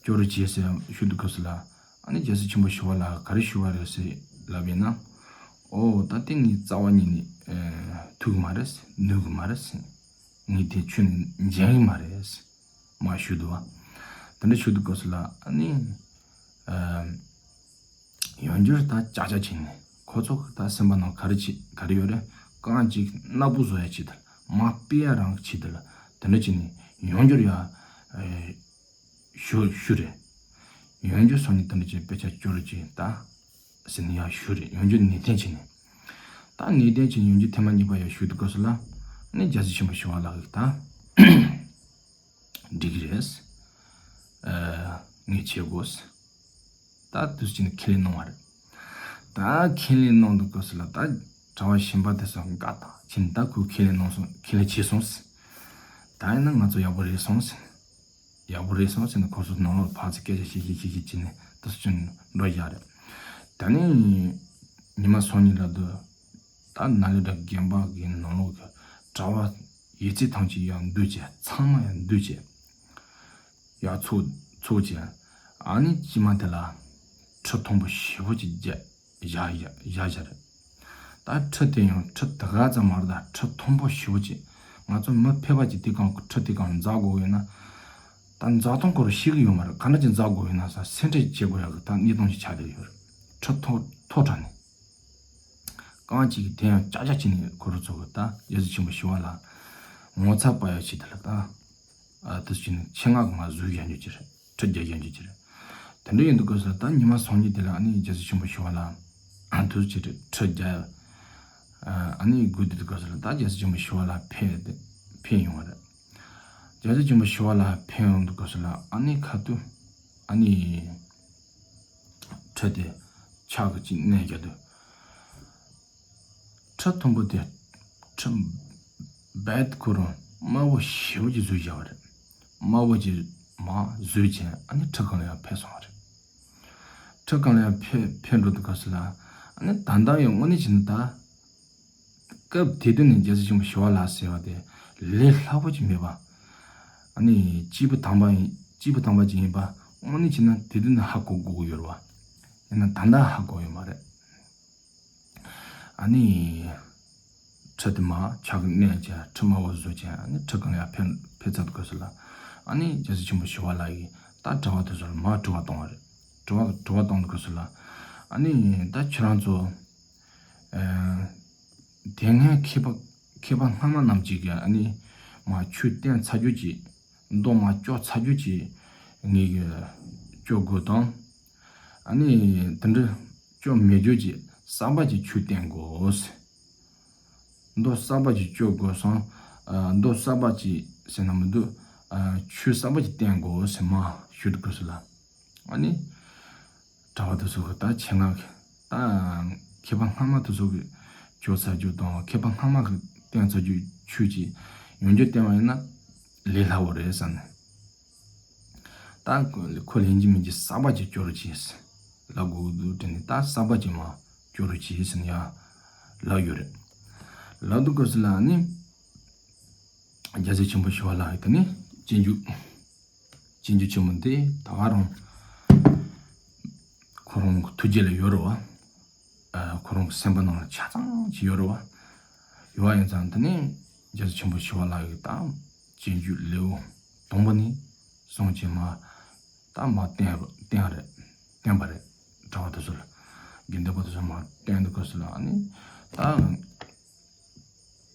སྐྱོར་རོགས་བྱས་ཟེར་ཞུ་དུས་སྐབས་སུ་ལ་ཨ་ནི་རྒྱལ་སྲས་ཆེན་པོ་ཞི་བ་ལྷ་ག་རེ་ཞུ་བ་རེད་ཟེར་ལབ་པས་ན། ཨོ་ད་དེ་ངས་རྩ་བ་ཉིད་ནས་ཨ་ཐུག་གི་མ་རེད་ནུས་གི་མ་རེད། ངས་དེ་ཁྱོན་ནས་འཇལ་གི་མ་རེད། མ་ཞུ་འདུག་བ། དེ་འདྲ་ཞུ་དུས་སྐབས་སུ་ལ་ཨ་ནི། ཨ་ཡང་བསྐྱར་ད་ཅག་ཅག་བྱས་ནས་ཁོ་ཚོ་གི་ད་སེམས་པ་ནང་ག་རེ་བྱེད་ག་རེ་ཡོད་རེད། རྐང་གཅིག་སྣ་བུག་བཟོ་ཡ་ཆེད་དུ་ལ་མ་སྤེལ་ཡ་རང་གི་ཆེད་དུ་ལ་དེ་འདྲ་བྱས་ནས་ཡང་བསྐྱར་ཡ་ཨ་ཞུ་ཞུ་རེད། ཡང་བསྐྱར་སང་ཉིན་དེ་འདྲ་བྱས་དཔེ་ཆ་སྐྱོར་རོགས་བྱས་ད་ཟེར་ནས་ཡ་ཞུ་རེད། ཡང་བསྐྱར་ནན་ཏན་བྱས་ནས་ད་ནན་ཏན་བྱས་ནས་ཡང་བསྐྱར་ཐེངས་མ་གཉིས་པ་ཡ་ཞུ་དུས་སྐབས་སུ་ལ་ནི་རྒྱལ་སྲས་ཆེན་པོ་ཞི་བ་ལྷ་གིས་ད། འགྲིག་གི་རེད། ཨ་ངས་བྱེད་དགོས། ད་དུས་ཕྱིན་ནས་ཁས་ལེན་གནང་བ་རེད། ད་ཁས་ལེན་གནང་དུས་སྐབས་སུ་ལ་ད་གྲྭ་པ་གཞན་པ་དེ་ཚོ་དགའ་ཐག་ཕྱིན་ད་ཁོས་ཁས་ལེན་གནང་སོང་ཁས་ལེན་བྱས་སོང་ཟེར། ད་ཡིན་ན་ང་ཚོ་ཡག་པོ་རེད་སོང་ཟེར། ཡག་པོ་རེད་སོང་ཟེར་ནས་ཁོ་ཚོ་ནང་ལོགས་ཕར་ཚུར་སྐད་ཆ་བཤད་བཤད་བཤད་བཤད་བྱས་ནས་དུས་ཕྱིན་འགྲོ་བཞག་རེད། ད་ནི་ཉི་མ་སང་ཉིན་ལ་དུ་ད་ནཱ་ལེནྡྲ་དགོན་པ་གི་ནང་ལོགས་ཀྱི་གྲྭ་པ་ཡོད་ཚད་ཐམས་ཅད་ཡར་འདུས་བྱས་ཚང་མ་ཡར་འདུས་བྱས་ཡར་ཚོགས་ཚོགས་བྱས་ཨ་ནི་དཀྱིལ་མ་དེ་ལ་ཁྲི་མཐོན་པོ་ཞེ་པོ་ཅིག་བརྒྱབ་བཞག་བཞག་བཞག་བཞག་རེད། ད་ཁྲི་དེ་ཡང་ཁྲི་དེ་ག་ཙམ་མ་རེད། ད་ཁྲི་མཐོན་པོ་ཞེ་པོ་ཅིག་ང་ཚོ་མི་ཕལ་པ་ཅིག་དེ་གང་ཁྲི་དེ་གང་འཛེག་དགོས་ཡོད་ན། ད་འཛེག་སྟངས་སྐོར་ཤེས་ཀྱི་ཡོད་མ་རེད། ག་འདྲ་ཅིག་འཛེག་དགོས་ཡོད་ན་ས་སེམས་ཁྲལ་བྱེད་དགོས་ཡག་གི་ད་གནས་སྟངས་ཤིག་ཆགས་བསྡད་ཡོད་རེད། ཁྲི་མཐོ་མཐོ་དྲགས་ནས། རྐང་གཅིག་གིས་དེ་ཡང་ཅག་ཅག་བྱས་ནས་ཁོ་རང་ཚོ་གི་ད་རྒྱལ་སྲས་ཆེན་པོ་ཞི་བ་ལྷ་ངོ་ཚ་བ་ཡག་ཆེད་དུ་ལ་ད། ཨ་དུས་ཕྱིན་ནས་ཆེད་མངགས་ཀྱིས་མར་ཟུར་བཞག་རྒྱུ་ཅིག་རེད། ཁྲི་བརྒྱབ་བཞག་རྒྱུ་ཅིག་རེད། དེ་འདྲ་ཡིན་དུས་སྐབས་སུ་ད་ཉི་མ་སང་ཉིན་དེ་ལ་ཨ་ནི་རྒྱལ་སྲས་ཆེན་པོ་ཞི་བ་ལྷ་ཨ་དུས་ཅིག་རེད་ཁྲི་བརྒྱབ། ཨ་ནི་དགོས་དུས་སྐབས་སུ་ལ་ད་རྒྱལ་སྲས་ཆེན་པོ་ཞི་བ་ལྷ་ཕེབས་ཏེ་ཕེབས་ཡོང་བ་རེད། རྒྱལ་སྲས་ཆེན་པོ་ཞི་བ་ལྷ་ཕེབས་ཡོང་དུས་སྐབས་སུ་ལ་ཨ་ནི་ཁ་ཐུག་ཨ་ནི་ཁྲི་དེ་ཕྱག་གིས་ཅིག་མནན་བཞག་དུས། ཁྲི་མཐོན་པོ་དེ་ཁྲི་རྦད་ཁོ་རང་དམའ་བོ་ཞེ་པོ་ཅིག་བཟོས་བཞག་པ་རེད། དམའ་བོ་ཅིག་མར་བཟོས་བྱས་ཨ་ནི་ཁྲི་སྒང་ལ་ཡར་ཕེབས་སོང་བ་རེད། ཁྲི་སྒང་ལ་ཡར་ཕེབས་ཕེབས་འགྲོ་དུས་སྐབས་སུ་ལ་ཨ་ནི་ད་ལྟ་ཡང་དངོས་གནས་བྱས་ན་ད་སྐབས་དེ་དུས་ནས་རྒྱལ་སྲས་ཆེན་པོ་ཞི་བ་ལྷ་ཟེར་བ་དེ་ལས་སླ་པོ་ཅིག་མེད་པ། ཨ་ནི་སྐྱེས་བུ་དམ་པ་ཡིན་སྐྱེས་བུ་དམ་པ་ཅིག་ཡིན་པ་དངོས་གནས་བྱས་ན་དེ་དུས་ནས་ཧ་གོ་དགོས་ཀྱི་ཡོད་རེད་བ། ཡིན་ན་ད་ལྟ་ཧ་གོ་ཡོད་མ་རེད། ཨ་ནི། ཁྲི་དེ་མར་ཕྱག་གིས་མནན་བྱས་ཁྲི་དམའ་བོ་བཟོས་བྱས་ཨ་ནི་ཁྲི་སྒང་ལ་ཡར་ཕེབས་ཕེབས་ཚར་དུས་སྐབས་སུ་ལ། ཨ་ནི་རྒྱལ་སྲས་ཆེན་པོ་ཞི་བ་ལྷ་ཡིས་ད་གྲྭ་པ་དེ་ཚོ་ལ་མར་དྲི་བ་བཏང་བ་རེད། དྲི་བ་དྲི་བ་བཏང་དུས་སྐབས་སུ་ལ། ཨ་ནི་ད་ཁྱེད་རང་ཚོ། ཨ་དེ་སྔའི་མཁས་པ་མཁས་པ་སྔ་མ་རྣམས་ཀྱིས་ཀྱི་ཨ་ནི་མར་ཆོས་བསྟན་ཚར་རྒྱུ་ཅིག་མདོ་མར་སྐྱོར་ཚར་རྒྱུ་ཅིག་ངེད་ཀྱིས་སྐྱོར་དགོས་དང་། ཨ་ནི་དེ་འདྲ་སྐྱོར་མེད་རྒྱུ་ཅིག་གསར་པ་ཅིག་ཆོས་བསྟན་དགོས། མདོ་གསར་པ་ཅིག་སྐྱོར་དགོས་སོང་། ཨ་མདོ་གསར་པ་ཅིག་ཟེར་ན་མི་འདུག་ཨ་ཆོས་གསར་པ་ཅིག་བསྟན་དགོས་ཟེར་མར་ཞུ་དུས་སྐབས་སུ་ལ། ཨ་ནི། གྲྭ་པ་དེ་ཚོ་གི་ད་ཆེད་མངགས་ཀྱིས་ད་མཁས་པ་སྔ་མ་དེ་ཚོ་གིས་སྐྱོར་ཚར་རྒྱུ་དང་མཁས་པ་སྔ་མ་གིས་བསྟན་ཚར་རྒྱུ་ཆོས་ཅིག་ཡང་བསྐྱར་བསྟན་པ་ཡིན་ན་ལས་སླ་བོ་རེད་བསམ་ནས། ད་ཁོ་ལེན་གྱི་མིན་གྱི་གསར་པ་ཅིག་སྐྱོར་རོགས་གྱིས། ལབ་དགོས་འདུག་དྲན་ནས། ད་གསར་པ་ཅིག་མར་སྐྱོར་རོགས་གྱིས་ཟེར་ནས་ཡར་ལབ་ཡོད་རེད། ལབ་དུས་སྐབས་སུ་ལ་ཨ་ནི་རྒྱལ་སྲས་ཆེན་པོ་ཞི་བ་ལྷ་ཡིས་དེ་ནས་སྤྱོད་འཇུག་སྤྱོད་འཇུག་ཆེན་མོ་འདི་ད་ག་རང་ཁོ་རང་གི་ཐུགས་རྗེ་ལ་ཡོད་རེད་བ། ཨ། ཁོ་རང་གི་སེམས་པ་ནང་ལ་ཆ་ཚང་ཅིག་ཡོད་རེད་བ། ཡོད་པ་ཡིན་ཙང་དེ་ནས་རྒྱལ་སྲས་ཆེན་པོ་ཞི་བ་ལྷ་ཡིས་ད་སྤྱོད་འཇུག་ལེའུ་དང་པོ་ནས་བཟུང་བྱས་མར་ད་མར་བསྟན་རོ། བསྟན་རེད། བསྟན་པ་རེད། གྲྭ་པ་དེ་ཚོ་ལ། དགེ་འདུན་པ་དེ་ཚོ་མར་བསྟན་དུས་སྐབས་སུ་ལ་ཨ་ནི་ད།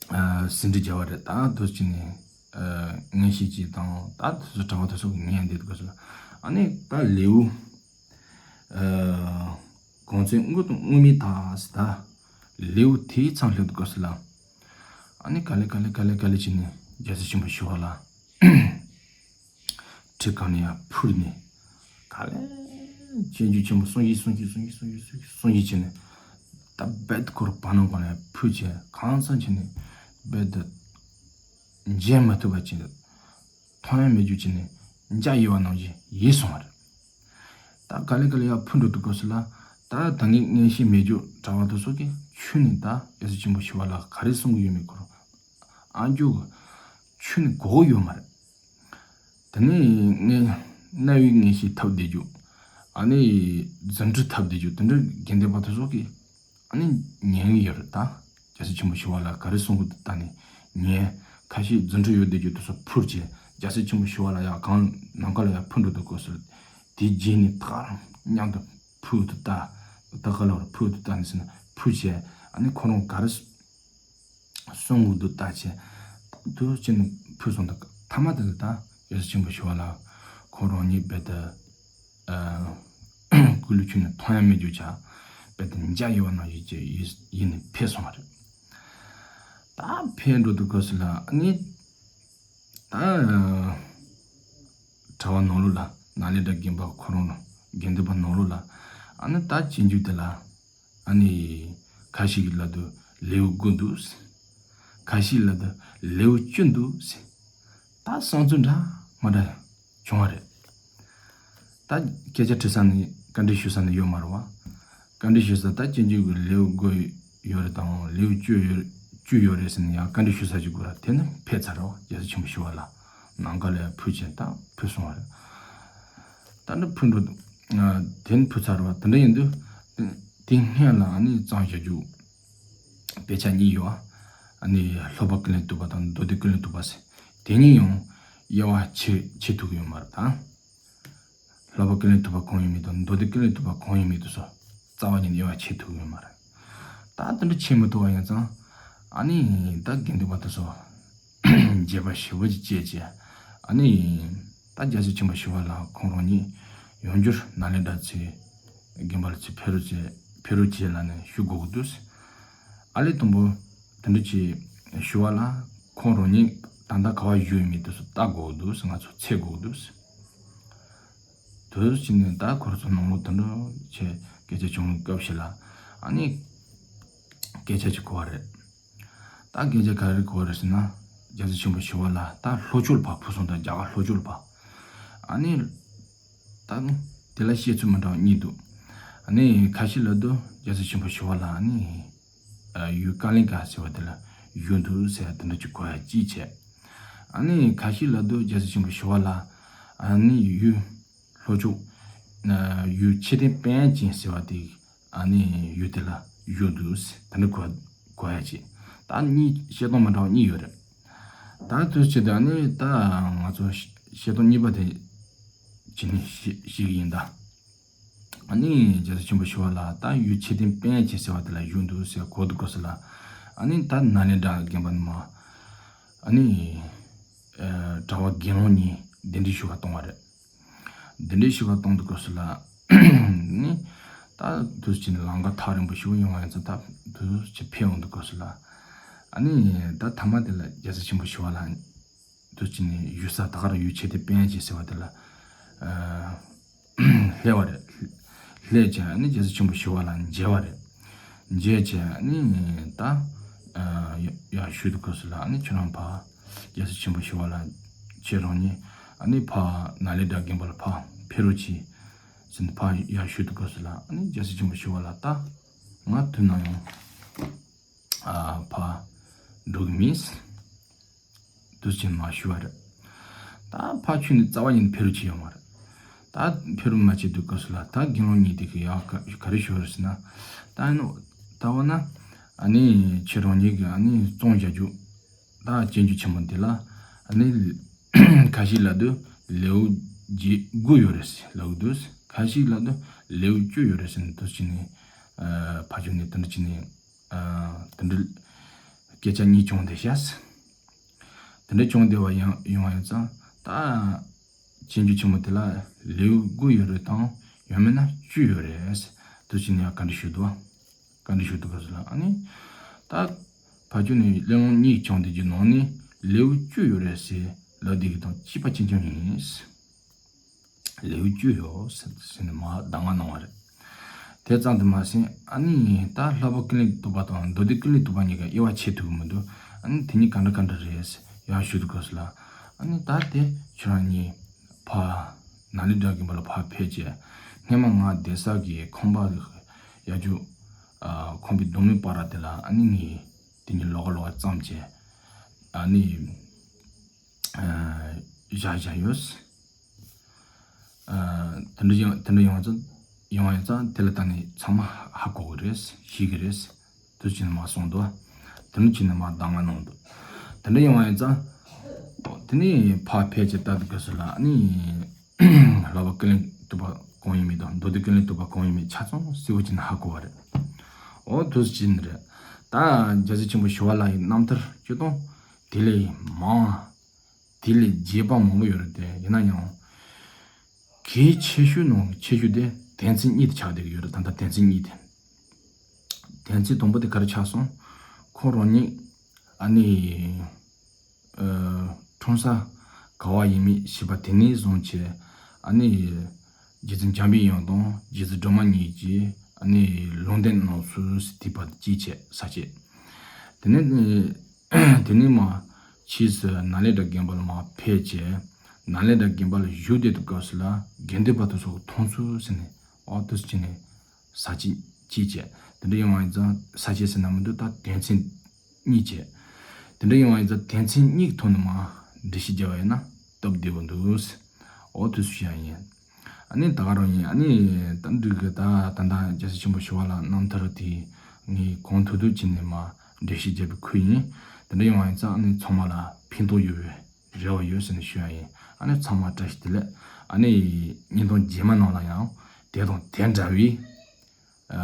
ཨ། ཟིན་བྲིས་བརྒྱབ་པ་རེད། ད་དུ་ཅི་ནས། ཨ། མངོན་ཤེས་ཅིག་དང་ད་དུ་གྲྭ་པ་དེ་ཚོ་གིས་ཉན་བསྡད་དུས་སྐབས་སུ་ལ། ཨ་ནི་ད་ལེའུ། ཨ། གོང་ཚེ་དངོས་དང་དངོས་མེད་དག་ཟེར། ད་ལེའུ་དེའི་མཚམས་སླེབས་དུས་སྐབས་སུ་ལ། ཨ་ནི་ག་ལེ་ག་ལེ་ག་ལེ་ག་ལེ་བྱས་ནས་རྒྱལ་སྲས་ཆེན་པོ་ཞི་བ་ལྷ། ཁྲི་གང་ནས་ཡར་འཕུར་ནས། ག་ལེ། སྤྱོད་འཇུག་ཆེན་པོ་གསུང་གིན་གསུང་གིན་གསུང་གིན་གསུང་གིན་གསུང་གིན་བྱས་ནས། ད་རྦད་དེ་ཁོ་རང་བར་སྣང་གང་ལ་ཡར་འཕུར་བྱས། གང་ཙམ་བྱས་ནས་རྦད་དེ་འཇལ་མ་ཐུབ་པ་བྱས་ནས། མཐོང་ཡང་མེད་རྒྱུ་བྱས་ནས་འཇའ་ཡལ་བ་ནང་བཞིན་ཡལ་སོང་བ་རེད། ད་ག་ལེ་ག་ལེ་ཡར་འཕུར་འགྲོ་དུས་སྐབས་སུ་ལ། ད་ད་ངས་མངོན་ཤེས་མེད་རྒྱུ་གྲྭ་པ་དེ་ཚོ་གིས་ཁྱོན་ནས་ད་རྒྱལ་སྲས་ཆེན་པོ་ཞི་བ་ལྷ་ག་རེ་གསུང་གི་ཡོད་མེད་ཁོ་རང་ཨ་མཆོག་གིས་ཁྱོན་ནས་གོ་གི་ཡོད་མ་རེད། དེ་ནས་ངས་རྣ་བའི་མངོན་ཤེས་ཐོབ་བསྡད་རྒྱུ། ཨ་ནི་རྫུ་འཕྲུལ་ཐོབ་བསྡད་རྒྱུ་དེ་འདྲ་དགེ་འདུན་པ་དེ་ཚོ་གིས་ཨ་ནི་ཉན་གི་ཡོད་རེད། ད་རྒྱལ་སྲས་ཆེན་པོ་ཞི་བ་ལྷ་ག་རེ་གསུང་གི་འདུག་ལྟ་ནས་ཉན། ཁ་ཤས་རྫུ་འཕྲུལ་ཡོད་བསྡད་རྒྱུ་དེ་ཚོ་འཕུར་བྱས། རྒྱལ་སྲས་ཆེན་པོ་ཞི་བ་ལྷ་ཡར་གང་ནམ་མཁའ་ལ་ཡར་འཕུར་འགྲོ་དུས་སྐབས་སུ་དེའི་རྗེས་ནས་ཐག་རིང་མཉམ་དུ་འཕུར་དུ་ལྟ། ད་ག་ལ་བར་འཕུར་དུ་ལྟ་ནས་ཟེར་ན་འཕུར་བྱས། ཨ་ནི་ཁོ་རང་ག་རེ་གསུང་གི་འདུག་ལྟ་བྱས། དུ་ཅི་ནས་འཕུར་སོང་། ད་མཐའ་མ་དེ་ལ་ད་རྒྱལ་སྲས་ཆེན་པོ་ཞི་བ་ལྷ་ཁོ་རང་ཉིད་རྦད་དེ། ཨ། སྐུ་ལུས་ཁྱོན་ནས་མཐོང་ཡང་མེད་རྒྱུ་ཆ། རྦད་དེ་འཇའ་ཡལ་བ་ནང་བཞིན་གྱི་ཡིད་ཡིད་ནས་ཕེབས་སོང་བ་རེད། ད་ཕེབས་འགྲོ་དུས་སྐབས་སུ་ལ་ཨ་ནི། ད་གྲྭ་པ་ནང་ལོགས་ལ་ནཱ་ལེནྡྲ་དགོན་པ་ཁོ་རང་ལ་དགེ་འདུན་པ་ནང་ལོགས་ལ་ཨ་ནི་ད་སྤྱོད་འཇུག་དེ་ལ། ཨ་ནི་ཁ་ཤས་ཀྱིས་ལབ་འདུག་ལེའུ་དགུ་འདུག་ཁ་ཤས་ལབ་འདུག་ལེའུ་བཅུ་འདུག་ད་བསམ་ཚུལ་འདྲ་མ་འདྲ་བྱུང་བ་རེད། ད་སྐད་ཆ་དྲི་ས་ནི་བཀའ་འདྲི་ཞུ་ས་ནི་ཡོད་མ་རེད་བ། བཀའ་འདྲི་ཞུ་ས་ད་སྤྱོད་འཇུག་གི་ལེའུ་དགུ་ཡོད་རེད་དང་ལེའུ་བཅུ་ཡོད་བཅུ་ཡོད་རེད་ཟེར་ནས་ཡང་བཀའ་འདྲི་ཞུ་ས་ཅིག་དགོས་ར། དེ་ནི་ཕེབས་ཚར་རེད་བ། རྒྱལ་སྲས་ཆེན་པོ་ཞི་བ་ལྷ་ནམ་མཁའ་ལ་ཡར་འཕུར་བྱས་ད་འཕུར་སོང་བ་རེད། ད་འདི་འཕུར་འགྲོ། ཨ། དེ་ནི་འཕུར་ཚར་བ་དེ་འདྲ་ཡིན་དུས། དེ་སྔོན་ལ་ཨ་ནི་བརྩམས་བཞག་རྒྱུ་དཔེ་ཆ་གཉིས་ཡོད་ཨ། ཨ་ནི་སློབ་པ་ཀུན་ལེགས་ཐུབ་པ་དང་མདོ་སྡེ་ཀུན་ལེགས་ཐུབ་པ་ཟེར། དེ་གཉིས་ཡང་དབྱེ་བ་ཕྱེ་ཕྱེ་ཐུབ་ཀྱི་ཡོད་མ་རེད་ད། སློབ་པ་ཀུན་ལེགས་ཐུབ་པ་གང་ཡིན་མིན་དང་མདོ་སྡེ་ཀུན་ལེགས་ཐུབ་པ་གང་ཡིན་མིན་དེ་ཚོ་རྩ་བ་ཉིད་ནས་དབྱེ་བ་ཕྱེ་ཐུབ་ཀྱི་ཡོད་མ་རེད། ད་དེ་འདྲ་ཕྱེ་མི་ཐུབ་པ་ཡིན་ཙང་། ཨ་ནི་ད་དགེ་འདུན་པ་དེ་ཚོ་བརྗེད་པ་ཞེ་པོ་ཅིག་སྐྱེས་བྱས། ཨ་ནི་ད་རྒྱལ་སྲས་ཆེན་པོ་ཞི་བ་ལྷ་ཁོང་རང་ཉིད་ཡང་བསྐྱར་ནཱ་ལེནྡྲ་ཚུར་དགོན་པ་ལ་ཚུར་ཕེབས་རོགས་བྱེད་ཕེབས་རོགས་བྱེད་ལབ་ནས་ཞུ་དགོས་ཀྱི་འདུག་ཨ་ལས་དང་པོ་དེ་འདྲ་ཅིག་ཞུ་བ་ལ་ཁོང་རང་ཉིད་ད་ལྟ་ག་པར་བཞུགས་ཡོད་མེད་དེ་ཚོ་བལྟ་དགོས་ཀྱི་འདུག་ང་ཚོ་འཚོལ་དགོས་ཀྱི་འདུག་དེ་ཕྱིན་ནས་ད་ཁོ་རང་ཚོ་ནང་ལོགས་དེ་འདྲ་བྱས་སྐད་ཆ་བྱུང་བའི་སྐབས་ཤིག་ལ་ཨ་ནི་སྐད་ཆ་ཅིག་གོ་བ་རེད། ད་སྐད་ཆ་ག་རེ་གོ་བ་རེད་ཟེར་ན། རྒྱལ་སྲས་ཆེན་པོ་ཞི་བ་ལྷ་ད་ལྷོ་ཕྱོགས་ལ་ཕར་འཕུར་སོང་། ད་རྒྱ་གར་ལྷོ་ཕྱོགས་ལ་ཕར། ཨ་ནི་ད་དེ་ལ་བཤད་ཚུལ་མི་འདྲ་བ་གཉིས་འདུག་ཨ་ནི་ཁ་ཤས་ལབ་འདུག་རྒྱལ་སྲས་ཆེན་པོ་ཞི་བ་ལྷ་ཨ་ནི། ཨ། ཡུལ་ཀ་ལིང་ག་ཟེར་བ་དེ་ལ་བཞུགས་འདུག་ཟེར་བ་དེ་འདྲ་ཅིག་གོ་ཡ་གཅིག་བྱས། ཨ་ནི་ཁ་ཤས་ལབ་འདུག་རྒྱལ་སྲས་ཆེན་པོ་ཞི་བ་ལྷ་ཨ་ནི་ཡུལ་ལྷོ་ཕྱོགས་ན་ཡུལ་མཆོད་རྟེན་དཔལ་ཅན་ཟེར་བ་དེ་ཨ་ནི་ཡུལ་དེ་ལ་བཞུགས་འདུག་ཟེར་དེ་འདྲ་གོ་གོ་ཡ་གཅིག་ད་གཉིས་བཤད་སྟངས་མི་འདྲ་བ་གཉིས་ཡོད་རེད། ད་དུས་ཚོད་དེ་ཨ་ནི་ད་ང་ཚོ་བཤད་སྟངས་གཉིས་པ་དེ་བྱས་ནས་བཤད་བཤད་ཀྱི་ཡིན་ད། ཨ་ནི་རྒྱལ་སྲས་ཆེན་པོ་ཞི་བ་ལྷ་ད་ཡུལ་མཆོད་རྟེན་དཔལ་ཅན་ཟེར་བ་དེ་ལ་བཞུགས་འདུག་ཟེར་གོ་དུས་སྐབས་སུ་ལ། ཨ་ནི་ད་ནཱ་ལེནྡྲ་དགོན་པ་ནས་མར་ཨ་ནི་ཨ་གྲྭ་པ་དགེ་སློང་གཉིས་གདན་འདྲེན་ཞུ་བ་གཏོང་བ་རེད། གདན་འདྲེན་ཞུ་བ་གཏོང་དུས་སྐབས་སུ་ལ་ནི་ད་དུས་ཕྱིན་ལམ་ཁ་ཐག་རིང་པོ་ཞིག་ཡོང་བ་ཡིན་ཙང་། ད་དུས་ཕྱིན་ཕེབས་འོང་དུས་སྐབས་སུ་ལ་ཨ་ནི་ད་མཐའ་མ་དེ་ལ་རྒྱལ་སྲས་ཆེན་པོ་ཞི་བ་ལྷ་དུས་ཕྱིན་ནས་བཞུགས་ས་ད་ག་རང་ཡུལ་མཆོད་རྟེན་དཔལ་ཅན་ཟེར་བ་དེ་ལ་ཨ་སླེབས་པ་རེད། སླེབས་བྱས་ཨ་ནི་རྒྱལ་སྲས་ཆེན་པོ་ཞི་བ་ལྷ་མཇལ་བ་རེད། མཇལ་བྱས་ཨ་ནི་ད་ཨ་ཡ་ཡ་ཞུ་དུས་སྐབས་སུ་ལ་ཨ་ནི་ཁྱོད་རང་ཕར་རྒྱལ་སྲས་ཆེན་པོ་ཞི་བ་ལྷ་ཁྱེད་རང་གཉིས་ཨ་ནི་ཕར་ནཱ་ལེནྡྲ་དགོན་པ་ལ་ཕར་ཕེབས་རོགས་གྱིས། ཟེར་ནས་ཕར་ཡར་ཞུ་དུས་སྐབས་སུ་ལ། ཨ་ནི་རྒྱལ་སྲས་ཆེན་པོ་ཞི་བ་ལྷ་ད་ང་དུས་ནམ་ཡང་ཨ་ཕར་འགྲོ་གི་མིན། དུས་ཆེན་མ་ཞུ་བ་རེད། ད་ཕར་ཆུ་ནས་རྩ་བ་ཉིད་ནས་ཕེབས་རོགས་བྱས་ཡོད་མ་རེད། ད་ཕེབས་རོགས་མ་བྱས་དུས་སྐབས་སུ་ལ་ད་དགེ་སློང་གཉིས་དེ་གིས་ཡ་ག་ག་རེ་ཞུ་བ་རེད་ཟེར་ན། ད་ནི་ད་འོ་ན་ཨ་ནི་ཁྱེད་རང་གཉིས་ཀྱིས་ཨ་ནི་བཙོང་བྱ་རྒྱུ། ད་སྤྱོད་འཇུག་ཆེན་མོ་འདི་ལ་ཨ་ནི་ཁ་ཤས་ལབ་དུས་ལེའུ་བརྒྱད་དགུ་ཡོད་རེད་ཟེར་ལབ་ཀྱི་འདུག་ཁ་ཤས་ལབ་དུས་ལེའུ་བཅུ་ཡོད་རེད་ཟེར་ནས། དུས་ཆེན་ནས་ཕར་ཕྱོགས་ནས་དེ་འདྲ་བྱས་ནས། དེ་འདྲའི་སྐད་ཆ་གཉིས་བྱུང་བསྡད་ཤག་དེ་འདྲ་བྱུང་བསྡད་པ་ཡང་ཡོང་བ་ཡིན་ཙང་། ད་སྤྱོད་འཇུག་ཆེན་མོ་དེ་ལ་ལེའུ་དགུ་ཡོད་རེད་དང་། ཡང་མིན་ན་བཅུ་ཡོད་རེད། དུས་ཆེན་ནས་ཡང་བཀའ་འདྲི་ཞུ་འདུག་བཀའ་འདྲི་ཞུ་འདུག་ག་ཟེར་ལ། ཨ་ནི་ད་ཕར་ཕྱོགས་ནས་གླེང་སློང་གཉིས་བྱུང་བསྡད་རྒྱུ་ནང་ནས་ལེའུ་བཅུ་ཡོད་རེད་ཟེར་ལབ་བསྡད་ཀྱི་དང་གཅིག་པ་གཅིག་རྐྱང་ཡིན། ལེའུ་བཅུ་ཡོད་ཟེར་ཟེར་ནས་མར་གདམས་ངག་གནང་བ་རེད། དེ་ཙམ་དུ་མ་ཟད་ཨ་ནི་ད་ལྷག་པ་ཀུན་ལེགས་ཐུབ་པ་དང་མདོ་སྡེ་ཀུན་ལེགས་ཐུབ་པ་གཉིས་ཀ་དབྱེ་བ་ཕྱེ་ཐུབ་ཀྱི་མི་འདུག་ཨ་ནི་དེ་གཉིས་ག་འདྲ་ག་འདྲ་རེད་ཟེར་ཡང་ཞུ་དུས་སྐབས་སུ་ལ། ཨ་ནི་ད་དེ་ཁྱོད་རང་གཉིས་ཕར་ནཱ་ལེནྡྲ་དགོན་པ་ལ་ཕར་ཕེབས་བྱས། སྔས་མ་ང་བསྡད་ས་གི་ཁང་པ་ཡ་ཆུ་ཁང་པའི་གདོང་མའི་བར་དེ་ལ་ཨ་ནི་ངས་དེ་གཉིས་ལོགས་ཀ་ལོགས་ཀ་བརྩམས་བྱས། ཨ་ནི། བཞག་བཞག་ཡོད། དེ་འདྲ་ཡོང་དེ་འདྲ་ཡོང་ཙང་ཡོང་བ་ཡིན་ཙང་དེ་ལ་ད་ནི་ཚང་མ་ཧ་གོ་གི་རེད། ཤེས་ཀྱི་རེད། དུས་ཆེན་མ་སོང་འདུག་དེ་འདྲ་བྱས་ནས་མར་གདམས་ངག་གནང་འདུག་དེ་འདྲ་ཡོང་བ་ཡིན་ཙང་། དེ་ནས་ཕར་ཕེབས་བྱས་ལྟ་དུས་སྐབས་སུ་ལ་ཨ་ནི། ལྷག་པ་ཀུན་ལེགས་ཐུབ་པ་གང་ཡིན་མིན་དང་མདོ་སྡེ་ཀུན་ལེགས་ཐུབ་པ་གང་ཡིན་མིན་ཆ་ཚང་གསལ་པོ་བྱས་ནས་ཧ་གོ་བ་རེད། འོ་དུས་ཆེན་རེད། ད་རྒྱལ་སྲས་ཆེན་པོ་ཞི་བ་ལྷ་ཡི་རྣམ་ཐར་སྤྱིར་བཏང་དེ་ལས་མང་། དེ་ལས་རྒྱས་པ་མང་པོ་ཡོད་རེད་དེ། ཡིན་ན་ཡང་གལ་ཆེ་ཤོས་ནང་གི་ཆེ་ཤོས་དེ་དོན་ཚན་གཉིས་དེ་ཆགས་བསྡད་ཀྱི་ཡོད་རེད། ད་ལྟ་དོན་ཚན་གཉིས་དེ། དོན་ཚན་དང་པོ་དེ་ག་རེ་ཆགས་སོང་། ཁོ་རང་ཉིད་ཨ་ནི་ཨ་འཁྲུངས་ས་ག་བ་ཡིན་མིན་ཞེས་པ་དེ་ནས་བཟུང་བྱས། ཨ་ནི་རྗེ་བཙུན་འཇམ་པའི་དབྱངས་དང་རྗེ་བཙུན་སྒྲོལ་མ་གཉིས་ཀྱིས་ཨ་ནི་ལུང་བསྟན་གནང་ཚུལ་ཟེར་དེ་བར་དཀྱིལ་ཆེ་ས་བཅད། དེ་ནས་དེ་ནས་མར་ཕྱིས་སུ་ནཱ་ལེནྡྲ་དགོན་པ་ལ་མར་ཕེབས་བྱས། ནཱ་ལེནྡྲ་དགོན་པ་ལ་བཞུགས་བསྡད་དུས་སྐབས་སུ་ལ་དགེ་འདུན་པ་དེ་ཚོ་མཐོང་ཚུལ་ཟེར་ནས། འོ་དུས་ཆེན་ནས་ས་བཅད་གཅིག་བྱས། དེ་འདྲ་ཡོང་བ་ཡིན་ཙང་ས་བཅད་ཟེར་ན་མི་འདུག་ད་དོན་ཚན་གཉིས་བྱས། དེ་འདྲ་ཡོང་བ་ཡིན་ཙང་དོན་ཚན་གཉིས་ཀྱི་ཐོག་ནས་མར་འགྲེལ་བཤད་བརྒྱབ་པ་ཡིན་ན་སྟབས་བདེ་པོ་འདུག་འོ་དུས་སུ་བཤད་ཡིན། ཨ་ནི་ད་ག་རང་ཡིན། ཨ་ནི་ད་འགྲིག་གི། ད་ད་ལྟ་རྒྱལ་སྲས་ཆེན་པོ་ཞི་བ་ལྷ་རྣམ་ཐར་དེ་ངས་གང་ཐུབ་ཐུབ་བྱས་ནས་མར་འགྲེལ་བཤད་བརྒྱབ་པའི་ཁུལ་ཡིན། དེ་འདྲ་ཡོང་བ་ཡིན་ཙང་ཨ་ནི་ཚང་མ་ལ་ཕན་ཐོགས་ཡོད་པའི་རེ་བ་ཡོད་ཟེར་ནས་ཞུ་ཡ་ཡིན། ཨ་ནི་ཚང་མ་བཀྲ་ཤིས་བདེ་ལེགས། ཨ་ནི་བརྙན་ཐུང་རྗེས་མ་ནང་ལ་ཡང་དེ་དང་དེ་འདྲ་བའི་ཨ་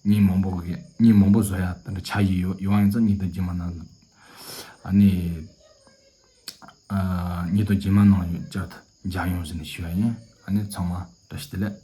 བརྙན་མང་པོ་གི་བརྙན་མང་པོ་བཟོ་ཡ་དེ་འདྲ་ཆགས་ཀྱི་ཡོད། ཡོད་པ་ཡིན་ཙང་བརྙན་ཐུང་རྗེས་མ་ནང་ལ་ཨ་ནི་ཨ་བརྙན་ཐུང་རྗེས་མ་ནང་ཡང་བསྐྱར་དུ་མཇལ་ཡོང་ཟེར་ནས་ཞུ་ཡ་ཡིན། ཨ་ནི་ཚང་མ་བཀྲ་ཤིས་བདེ་ལེགས།